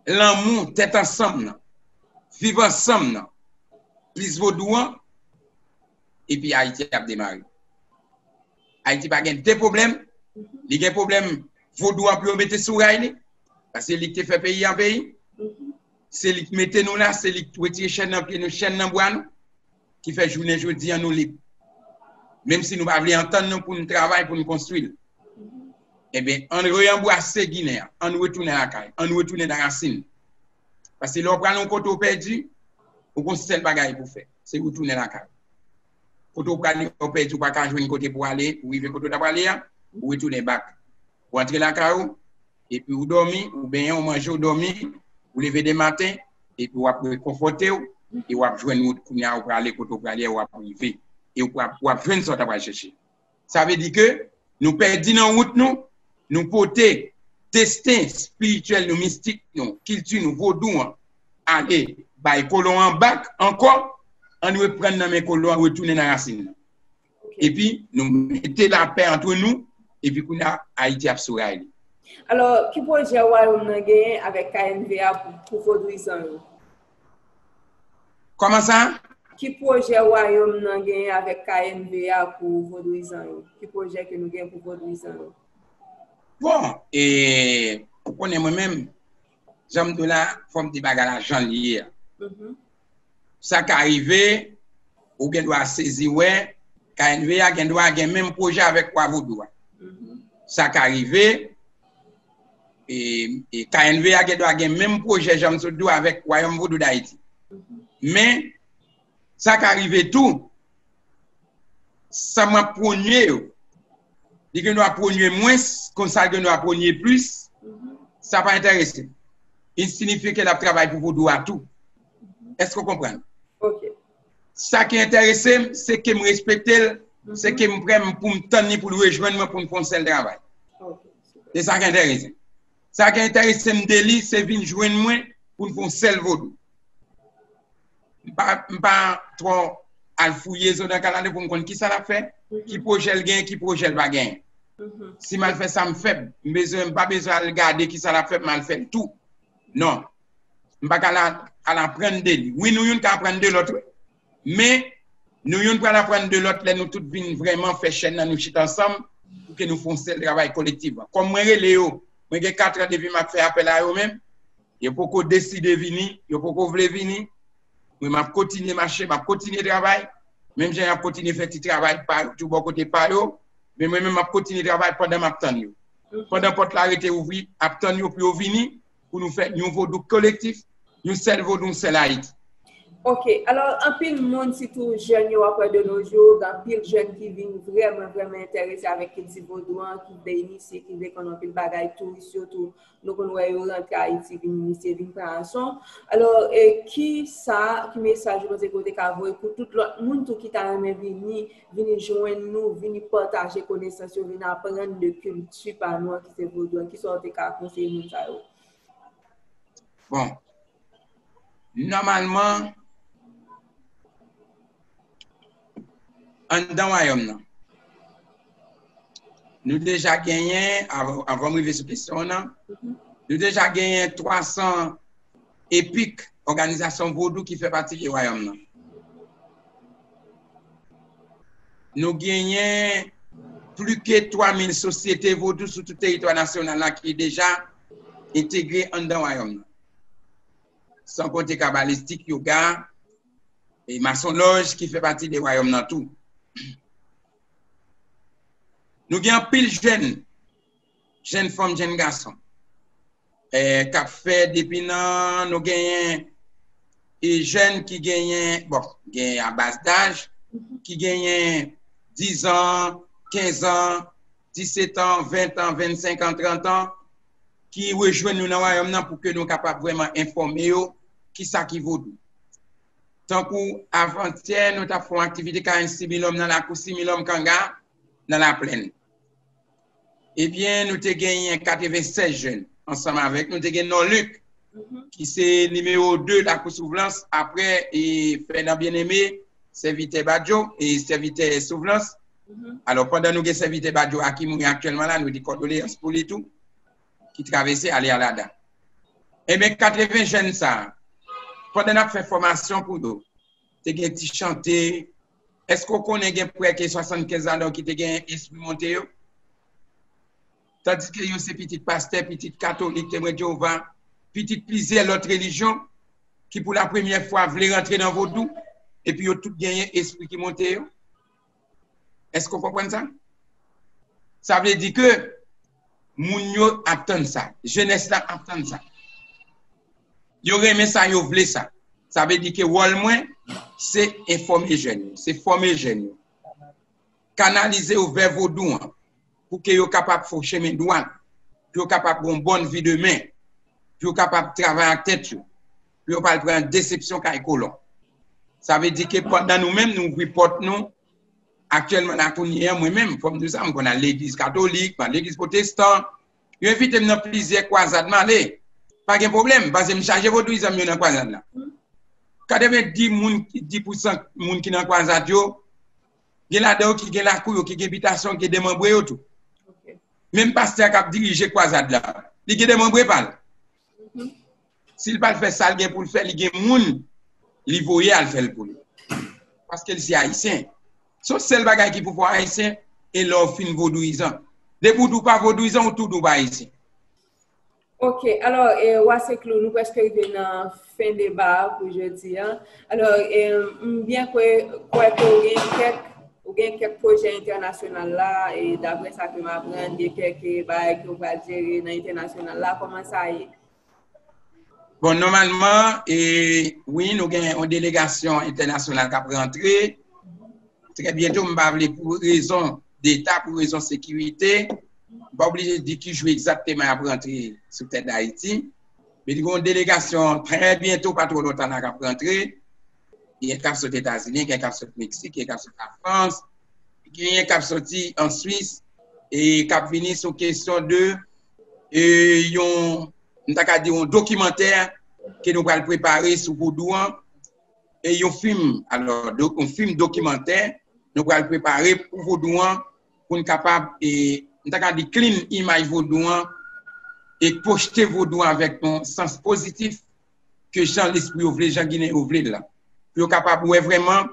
lanmou, tèt ansanm nan, viv ansanm nan, plis vodou an, epi Ayiti ap demare. Ayiti pa gen de pwoblèm, li gen pwoblèm vodou an pou yo mete sou ray li, paske li ki te fè peyi an peyi, se li ki mete nou la, se li ki retire chèn nan pye nou, chèn nan bra nou, ki fè jounen jodi an nou lib. Menm si nou pa vle antann nou pou n travay, pou n konstwi l. Enben, ann reanbrase Ginen an, ann retounen lakay, ann retounen nan rasin. Paske lè w prale yon kote w pèdi, ou gon sèl bagay pou w fè, se retounen lakay. Kote w prale, w pèdi, ou pa ka jwenn kote pou w ale, ou rive kote w ta prale a, ou retounen bak. Ou antre lakay ou, epi ou dòmi, ou benyen, ou manje, ou dòmi, ou leve de maten, epi w ap rekonfòte w, e w ap jwenn wout kounye a, ou prale kote w prale a, w ap rive. E w ap, w ap jwenn sa w ta pral chèche. Sa vle di ke nou pèdi nan wout nou, nou pote desten espirityèl nou, mistik nou, kilti nou, vodou an, ale bay kolon an bak ankò, ann reprann nan men kolon an, retounen nan rasin nan. Epi nou mete lapè antre nou, epi kounye a, Ayiti ap sou ray li. Alò, ki pwojè Wayòm nan genyen avèk K N V A pou, pou vodouyizan yo? Kòman sa? Ki pwojè Wayòm nan genyen avèk K N V A pou vodouyizan yo? Ki pwojè ke nou gen pou vodouyizan yo? Bon, e, ou konnen mwen menm, jan m di w la, fò m di bagay la jan l ye a. Sa ka rive, ou gen dwa sezi wè, K N V A gen dwa gen menm pwojè avèk Wa Vodou a. Sa ka rive, e, e K N V A gen dwa gen menm pwojè, jan m sot di w, avèk Wayòm Vodou Dayiti. Men, sa ka rive tou, sa m ap pwonye yo, li gen dwa pwonye mwens, konsa l gen dwa pwonye plis, sa pa enterese m. Li sinifye ke l ap travay pou vodou a tou. Èske w konprann? Ok. Sa ki enterese m, se ke m respekte l, se ke m prè m pou m tann li pou l rejwenn mwen pou n fè yon sèl travay. Ok. Se sa ki enterese m. Sa ki enterese m de li, se vin jwenn mwen pou n fè yon sèl vodou. M pa, m pa twò al fouye zo nan kalalou pou m konn ki sa l ap fè, ki pwojè l genyen, ki pwojè l pa genyen. Si m al fè sa m fèb, m bezwen, m pa bezwen al gade ki sa l ap fè, m al fè l tou. Non. M pa ka al, al aprann de li. Wi, nou youn ka aprann de lòt, wi. Men, nou youn pral aprann de lòt lè nou tout vin vrèman fè chèn nan, nou chita ansanm, pou ke nou fè yon sèl travay kolektif. Kòm mwen rele yo, mwen gen katran depi m ap fè apèl a yo menm, yo poko deside vini, yo poko vle vini. Mwen, m ap kontinye mache, m ap kontinye travay. Menm jan y ap kontinye fè ti travay pa yo tou bò kote pa yo. Men mwen menm, m ap kontinye travay pandan m ap tann yo. Pandan pòt la rete ouvri, ap tann yo pou yo vini, pou nou fè yon vodou kolektif, yon sèl vodou, yon sèl Ayiti. Ok, alò, anpil moun, sitou jèn yo, w ap wè de nos jours, gen anpil jèn ki vin vrèman, vrèman enterese avèk kilti vodou an, ki vle inisye, ki vle konn anpil bagay, touris yo tou, nou konn wè yo rantre Ayiti, vin inisye, vin pran leson. Alò, e ki sa, ki mesaj ou panse ke w te ka voye pou tout lòt moun tou ki ta renmen vini, vini jwenn nou, vini pataje konesans yo, vini aprann de kilti pa nou an ki se vodou an, ki sa w te ka konseye moun sa yo? Bon, nòmalman, anndan wayòm nan, nou deja genyen, av- anvan m rive sou kesyon w nan, nou deja genyen twa san epik, òganizasyon vodou ki fè pati de wayòm nan. Nou genyen plis ke twa mil sosyete vodou sou tout teritwa nasyonal la ki deja entegre anndan wayòm nan. San konte kabalistik, yoga, e masonlòj ki fè pati de wayòm nan tou. Nou gen anpil jèn, jèn fanm, jèn gason, eh, k ap fè depi nan, nou genyen e jèn ki genyen, bon, genyen a baz daj, ki genyen dizan, kenzan, disetan, ventan, vennsenkan, trantan, ki rejwenn nou nan wayòm nan pou ke nou kapab vrèman enfòme yo kisa ki vodou. Tankou avantyè, nou t ap fè yon aktivite karannsis mil lòm nan lakou Similòm Kanga, nan Laplèn. Ebyen, nou te genyen katrevennsèz jèn ansanm avèk nou. Te gen Nòlik, ki se nimewo de Lakou Souvnans, apre e Fènan Byeneme, sèvitè Badjo e sèvitè Souvnans. Alò, pandan nou gen sèvitè Badjo a ki mouri aktyèlman la, nou di kondoleyans pou li tou, ki travèse ale Alada. Ebyen, katreven jèn sa a, pandan n ap fè fòmasyon pou yo, te gen ti chante. Èske w konnen gen prè ke swasannkenz ladan yo ki te gen espri monte yo? Tandiske yo se pitit pastè, pitit katolik, Temwen Jewova, pitit plizyè lòt relijyon ki pou la premyè fwa vle rantre nan vodou, epi yo tout genyen espri ki monte yo. Èske w konprann sa? Sa vle di ke moun yo ap tann sa, jenès la ap tann sa. Yo renmen sa, yo vle sa. Sa vle di ke wòl mwen, se enfòme jèn yo, se fòme jèn yo. Kanalize yo vè vodou an, pou ke yo kapab fè yon chemen dwat, pou yo kapab gen yon bòn vi demen, pou yo kapab travay ak tèt yo, pou yo pa al pran desepsyon kay kolon. Sa vle di ke pandan nou menm, nou ouvri pòt nou, aktyèlman la kounye a, mwen menm, fò m di w sa, m konn al legliz katolik, m al legliz pwotestan, yo envite m nan plizyè kwazad m ale. Pa gen pwoblèm, paske m chaje vodouyizan m yo nan kwazad la. Katrevendi moun, dis pousan moun ki nan kwazad yo, gen ladan yo ki gen lakou yo, ki gen bitasyon, ki gen demanbre yo tou. Menm pastè a k ap dirije kwazad la, li gen demanbre pa l. Si l pa l fè sa l gen pou l fè, li gen moun li voye al fè l pou li. Paske l se Ayisyen. Se yon sèl bagay ki pou fè w Ayisyen, e lè w fin vodouyizan. Depi w di w pa vodouyizan, ou tou di w pa Ayisyen. Ok, alò, e, Wa Seklou, nou prèske rive nan fen deba a pou jodi a. Alò, e, m byen kwè, kwè ke w gen kèk, ou gen kèk pwojè entènasyonal la, e daprè sa ke m aprann, gen kèk, e, bagay ke w pral jere nan entènasyonal la. Kòman sa ye? Bon, nòmalman, e, wi, nou gen yon delegasyon entènasyonal k ap rantre. Trè byento, m pa vle pou rezon deta, pou rezon sekirite, m pa oblije di ki jou egzakteman y ap rantre sou tè Dayiti. Men li gen yon delegasyon trè byento, pa twò lontan la, k ap rantre. Gen k ap sot Etazini, gen k ap sot Meksik, gen k ap sot Lafrans, gen k ap soti an Swis, e k ap vini sou kesyon de, e, yon, m ta ka di yon dokimantè ke nou pral prepare sou vodou an, e yon fim, alò, do, yon fim dokimantè nou pral prepare pou vodou an, pou n kapab, e, m ta ka di clean imaj vodou an, e pwojte vodou an avèk yon sans pozitif, ke jan lespri yo vle, jan Ginen yo vle l la. Pou yo kapab wè vrèman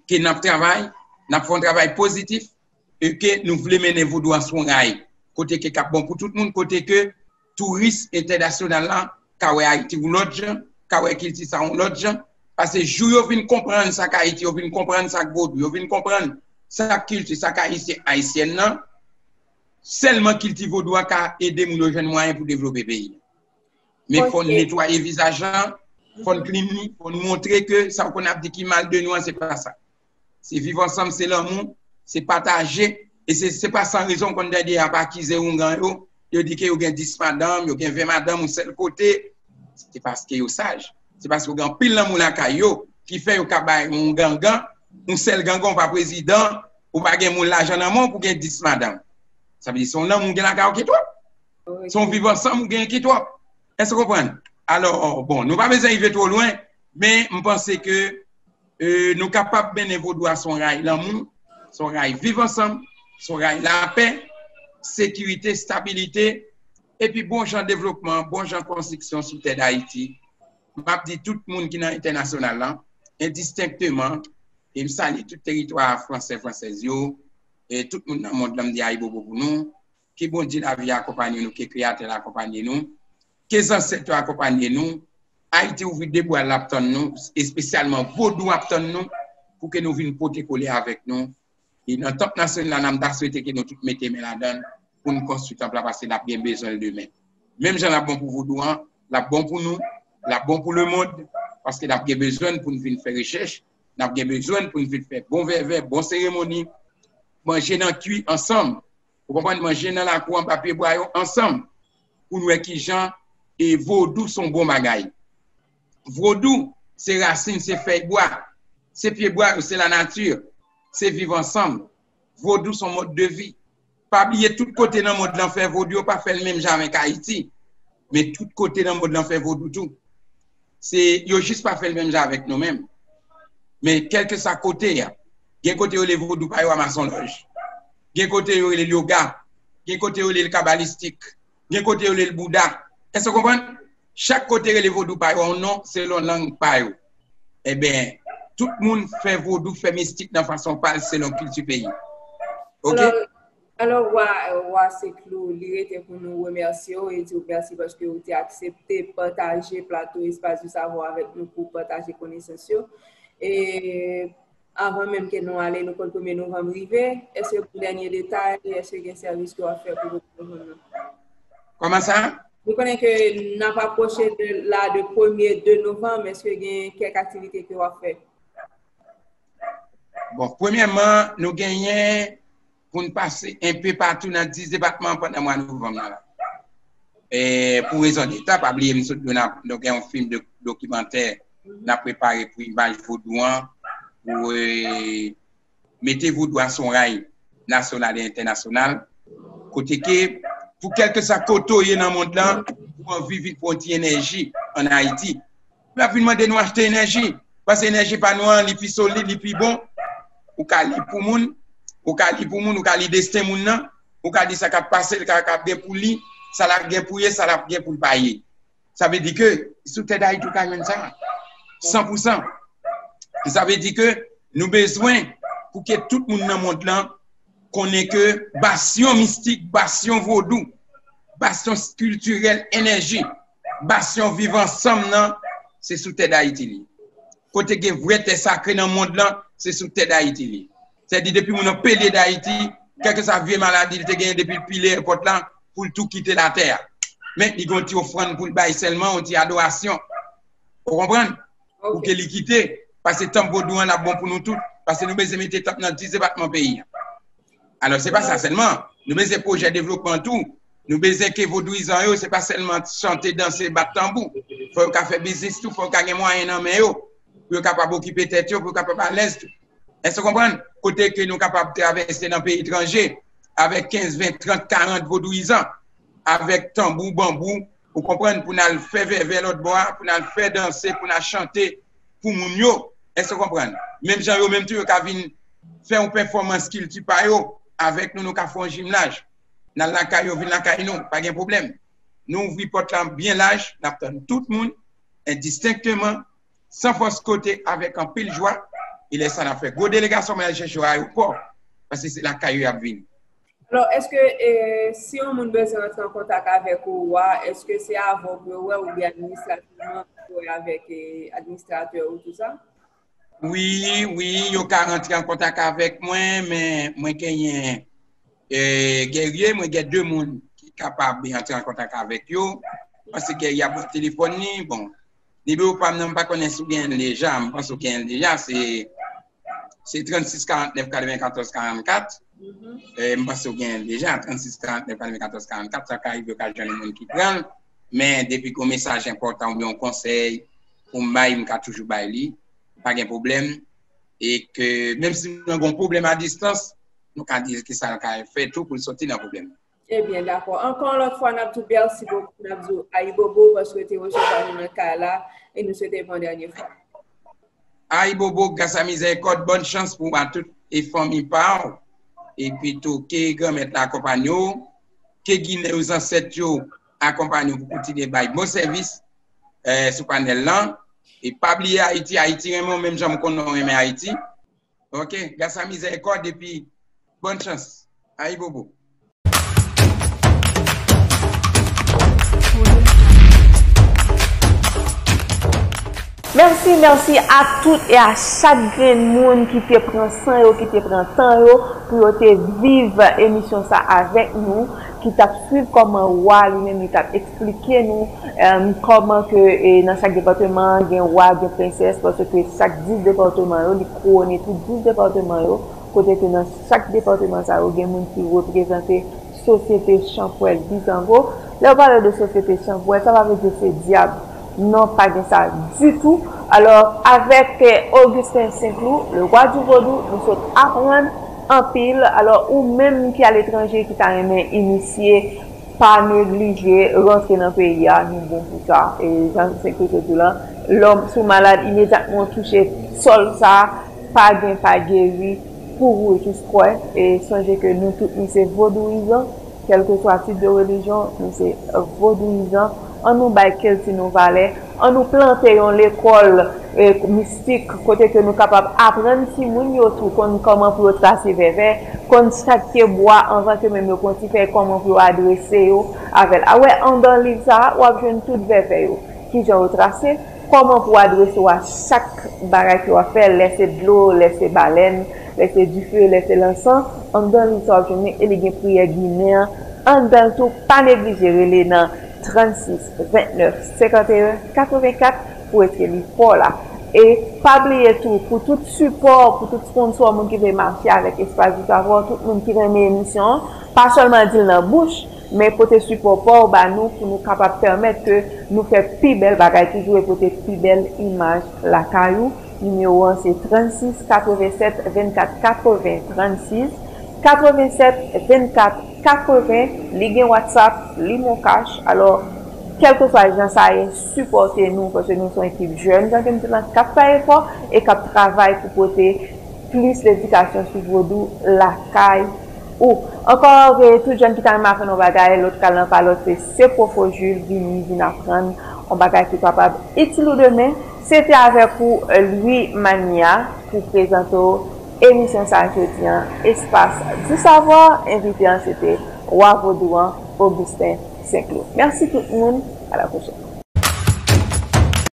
ke n ap travay, n ap fè yon travay pozitif, e ke nou vle mennen vodou an sou yon ray, kote ke k ap bon pou tout moun, kote ke touris entènasyonal la ka wè Ayiti yon lòt jan, ka wè kilti sa yon lòt jan, paske jou yo vin konprann sa k Ayiti, yo vin konprann sa k vodou, yo vin konprann sa k kilti, sa k ayisyen, ayisyèn nan, sèlman kilti vodou a ka ede moun yo jwenn mwayen pou devlope peyi. Men fò n netwaye vizaj lan, fò n clean li, fò n montre ke sa w konn ap di ki mal de nou an, se pa sa. Se viv ansanm, se lanmou, se pataje, e se, se pa san rezon w konn tande y ap akize oungan yo, yo di ke yo gen dis madanm, yo gen ven madanm yon sèl kote. Se paske yo saj. Se paske yo gen anpil lanmou lakay yo, ki fè yo ka bay yon gangan, yon sèl gangan, w pa prezidan, ou pa gen moun lajan nan men w pou gen dis madanm. Sa vle di se yon lanmou w gen lakay ou ki twòp. Se yon viv ansanm ou gen ki twòp. Èske w konprann? Alò, bon, nou pa bezwen rive twò lwen, men m panse ke, e, nou kapab mennen vodou a sou yon ray lanmou, sou yon ray viv ansanm, sou yon ray lapè, sekirite, stabilite, epi bon jan devlopman, bon jan konstriksyon sou tè Dayiti. M ap di tout moun ki nan entènasyonal la, endistenkteman, e m salye tout teritwa fransè, fransèz yo, e tout moun nan mond lan, m di ayibobo pou nou. Ke Bondye lavi a akonpanye nou, ke Kreyatè la akonpanye nou, ke zansèt yo akonpanye nou. Ayiti ouvri de bra l ap tann nou, espesyalman vodou ap tann nou, pou ke nou vin pote kole avèk nou. E nan tanp nasyonal la, m ta swete ke nou tout mete men ladan l pou n konstwi tanp la, paske n ap gen bezwen l demen. Menm jan l ap bon pou vodou an, l ap bon pou nou, l ap bon pou lemonn, paske n ap gen bezwen l pou n vin fè rechèch, n ap gen bezwen l pou n vin fè bon vèvè, bon seremoni, manje nan kwi ansanm. Ou konprann? Manje nan lakou anba pye bwa yo ansanm pou n wè kijan e vodou se yon bon bagay. Vodou se rasin, se fèy bwa, se pye bwa yo, se lanati, se viv ansanm. Vodou se yon mòd de vi. Pa bliye tout kote nan mond lan fè vodou, yo pa fè l menm jan avèk Ayiti. Men tout kote nan mond lan fè vodou tou. Se, yo jis pa fè l menm jan avèk nou menm. Men kèlkeswa kote a, gen kote yo rele vodou pa yo a masonlòj. Gen kote yo rele l yoga. Gen kote yo rele l kabalistik. Gen kote yo rele l bouda. Èske w konprann? Chak kote rele vodou pa yo yon non selon lang pa yo. Enben, tout moun fè vodou, fè mistik nan fason pa l selon kilti peyi. Ok? Alò, alò, Wa, Wa Seklou, li rete pou nou remèsye w e di w mèsi paske w te aksepte pataje plato Espace du Savoir avèk nou pou pataje konesans yo. E avan menm ke nou ale, nou konn premye novanm rive. Èske gen dènye detay? Èske gen sèvis ke w ap fè pou novanm nan? Kòman sa? Nou konnen ke n ap apwoche de la de premye de novanm. Èske gen kèk aktivite ke w ap fè? Bon, premyèman, nou genyen pou n pase enpe patou nan dis depatman pandan mwa novanm nan la. E, pou rezon deta, pa bliye m sot di w n ap, nou gen yon fim de dokimantè n ap prepare pou imaj vodou an, pou e, mete vodou a sou yon ray nasyonal e entènasyonal, kote ke pou kèlkeswa kote w ye nan mond lan, ou anvi vin pran yon ti enèji ann Ayiti, l ap vin mande nou achte enèji. Paske enèji pa nou an, li pi solid, li pi bon. Ou ka li pou moun, ou ka li pou moun, ou ka li desten moun nan, ou ka di sa k ap pase l, ka, k ap gen pou li, sa l ap gen pou ye, sa l ap gen pou l pa ye. Sa vle di ke sou tè Dayiti ou ka jwenn sa, san pou san. Sa vle di ke nou bezwen pou ke tout moun nan mond lan konnen ke basyon mistik, basyon vodou, Bastyon kiltirèl, enèji, bastyon viv ansanm nan, se sou tè Dayiti li. Kote gen vrè tè sakre nan mond lan, se sou tè Dayiti li. Sèdi depi moun nan pele Dayiti, kèlkeswa vye maladi li te genyen depi l pile èpòt la, pou l tou kite latè a. Men li gen yon ti ofrann pou l bay sèlman, yon ti adorasyon. Ou konprann? Pou ke li kite, paske tanp vodou an l ap bon pou nou tout, paske nou bezwen mete tanp nan dis depatman peyi a. Alò, se pa sa sèlman. Nou bezwen pwojè devlopman tou. Nou bezwen ke vodouyizan yo, se pa sèlman chante, danse, bat tanbou. Fò yo ka fè biznis tou, fò yo ka gen mwayen nan men yo, pou yo kapab okipe tèt yo, pou yo kapab alèz tou. Èske w konprann? Kote ke nou kapab travèse nan peyi etranje, avèk kenz, ven, trant, karant vodouyizan, avèk tanbou, banbou, ou konprann, pou n al fè vèvè lòt bò a, pou n al fè danse, pou n al chante pou moun yo. Èske w konprann? Menm jan yo menm tou, yo ka vin fè yon pèfòmans kilti pa yo avèk nou, nou ka fè yon jimnaj. N al lakay yo, vin lakay nou, pa gen pwoblèm. Nou ouvri pòt la byen laj, n ap tann tout moun, endistenkteman, san fòs kote, avèk anpil jwa. E lè sa, n ap fè gwo delegasyon pou n al chèche yo ayewopò, paske se lakay yo y ap vini. Alò, èske, e, si yon moun bezwen rantre an kontak avèk ou, wa, èske se avè w pou yo wè oubyen administrativman pou yo wè avèk, e, administratè ou tou sa? Wi, wi, yo ka rantre an kontak avèk mwen, men mwen genyen, e, Guerrier, mwen gen de moun ki kapab rantre an kontak avèk yo, paske Guerrier ap wè telefòn li, bon, nimewo pa m nan, m pa konnen si w genyen l deja, m panse w genyen l deja, se, se trannsis karannèf katrevenkatòz karannkat. E, m panse w genyen l deja, trannsis karannèf katrevenkatòz karannkat, sa ka rive w ka jwenn moun ki pran l, men depi gen yon mesaj enpòtan oubyen yon konsèy pou m bay, m ka toujou bay li, pa gen pwoblèm. E ke menm si nou gen yon pwoblèm a distans, nou ka di ki sa l ka fè tou pou l soti nan pwoblèm. Ebyen, dakò. Ankò yon lòt fwa, n ap di w mèsi bokou, n ap di w ayibobo paske w te resevwa nou nan kay la e nou swete w yon dènye fwa. Ayibobo, gras a mizèrikòd, bòn chans pou w a tout e fanmi pa w. Epi tou, ke Granmèt la akonpanye w, ke Ginen yo, zansèt yo akonpanye w pou kontinye bay bon sèvis, eh, sou panèl lan. E pa bliye Ayiti, Ayiti renmen w menm jan m konnen w renmen Ayiti. Ok, gras a mizèrikòd epi bòn chans. Ayibobo. Mèsi, mèsi a tout e a chak grenn moun ki te pran san yo, ki te pran tan yo pou yo te viv emisyon sa avèk nou, ki t ap swiv kòman wa li menm li t ap eksplike nou, em, kòman ke, e, nan chak depatman gen wa, gen prensès, paske chak dis depatman yo, li kouwone tout dis depatman yo, kote ke nan chak depatman sa yo, gen moun ki reprezante sosyete Chanpwèl Bizango. Lè yo pale de sosyete Chanpwèl, sa pa vle di se dyab. Non, pa gen sa ditou. Alò, avèk, eh, Augustin Saint-Cloud, le roi du vodou, nou sot aprann anpil. Alò, ou menm ki aletranje, ki ta renmen inisye, pa neglije rantre nan peyi a, nou bon pou sa. E jan Saint-Cloud te di w lan, lòm, si w malad, imedyatman w touche sòl sa, pa gen pa geri, kouri jis kwè. E sonje ke nou tout, nou se vodouyizan, kèlkeswa tip de relijyon, nou se vodouyizan. Ann nou bay kilti nou valè, ann nou plante yon lekòl, e, mistik, kote ke nou kapab aprann timoun yo tou konn kòman pou yo trase vèvè, konn sa k te bwa anvan ke menm yo pran ti fèy, kòman pou yo adrese yo avè l. A wè, anndan liv sa a, w ap jwenn tout vèvè yo. Kijan yo trase, kòman pou w adrese w a chak bagay ke w ap fè, lè se dlo, lè se balèn, lè se dife, lè se lansan, anndan liv sa w ap jwenn li, e li gen priyè ginen an anndan l tou, pa neglije rele nan trannsis ventnèf senkanteyen katrevenkat pou retire liv pa w la. E pa bliye tou, pou tout sipò, pou tout sponsò, moun ki vle mache avèk Espas di Savwa, tout moun ki renmen emisyon an, pa sèlman di l nan bouch, men pote sipò pa w ba nou pou nou kapab pèmèt ke nou fè pi bèl bagay toujou e pote pi bèl imaj lakay ou. Nimewo an se trannsis katrevennsèt vennkat katreven, trannsis katrevennsèt vennkat katreven. Li gen WhatsApp, li MonCash. Alò, kèlkeswa jan sa ye, sipòte nou, paske nou se yon ekip jèn, jan ke m di lan, k ap fè efò e k ap travay pou pote plis ledikasyon sou vodou lakay ou. Ankò, e, tout jèn ki ta renmen aprann yon bagay, lòt kal nan pa lòt, se, se Pwofo Jules, vini, vin aprann yon bagay ki kapab itil ou demen. Se te avèk ou, e, Louis Mania pou prezante w emisyon sa a jodi an, Espas di Savwa. Envite an se te wa vodou an, Augustin Senk lo. Mèsi tout moun. A la pwochèn.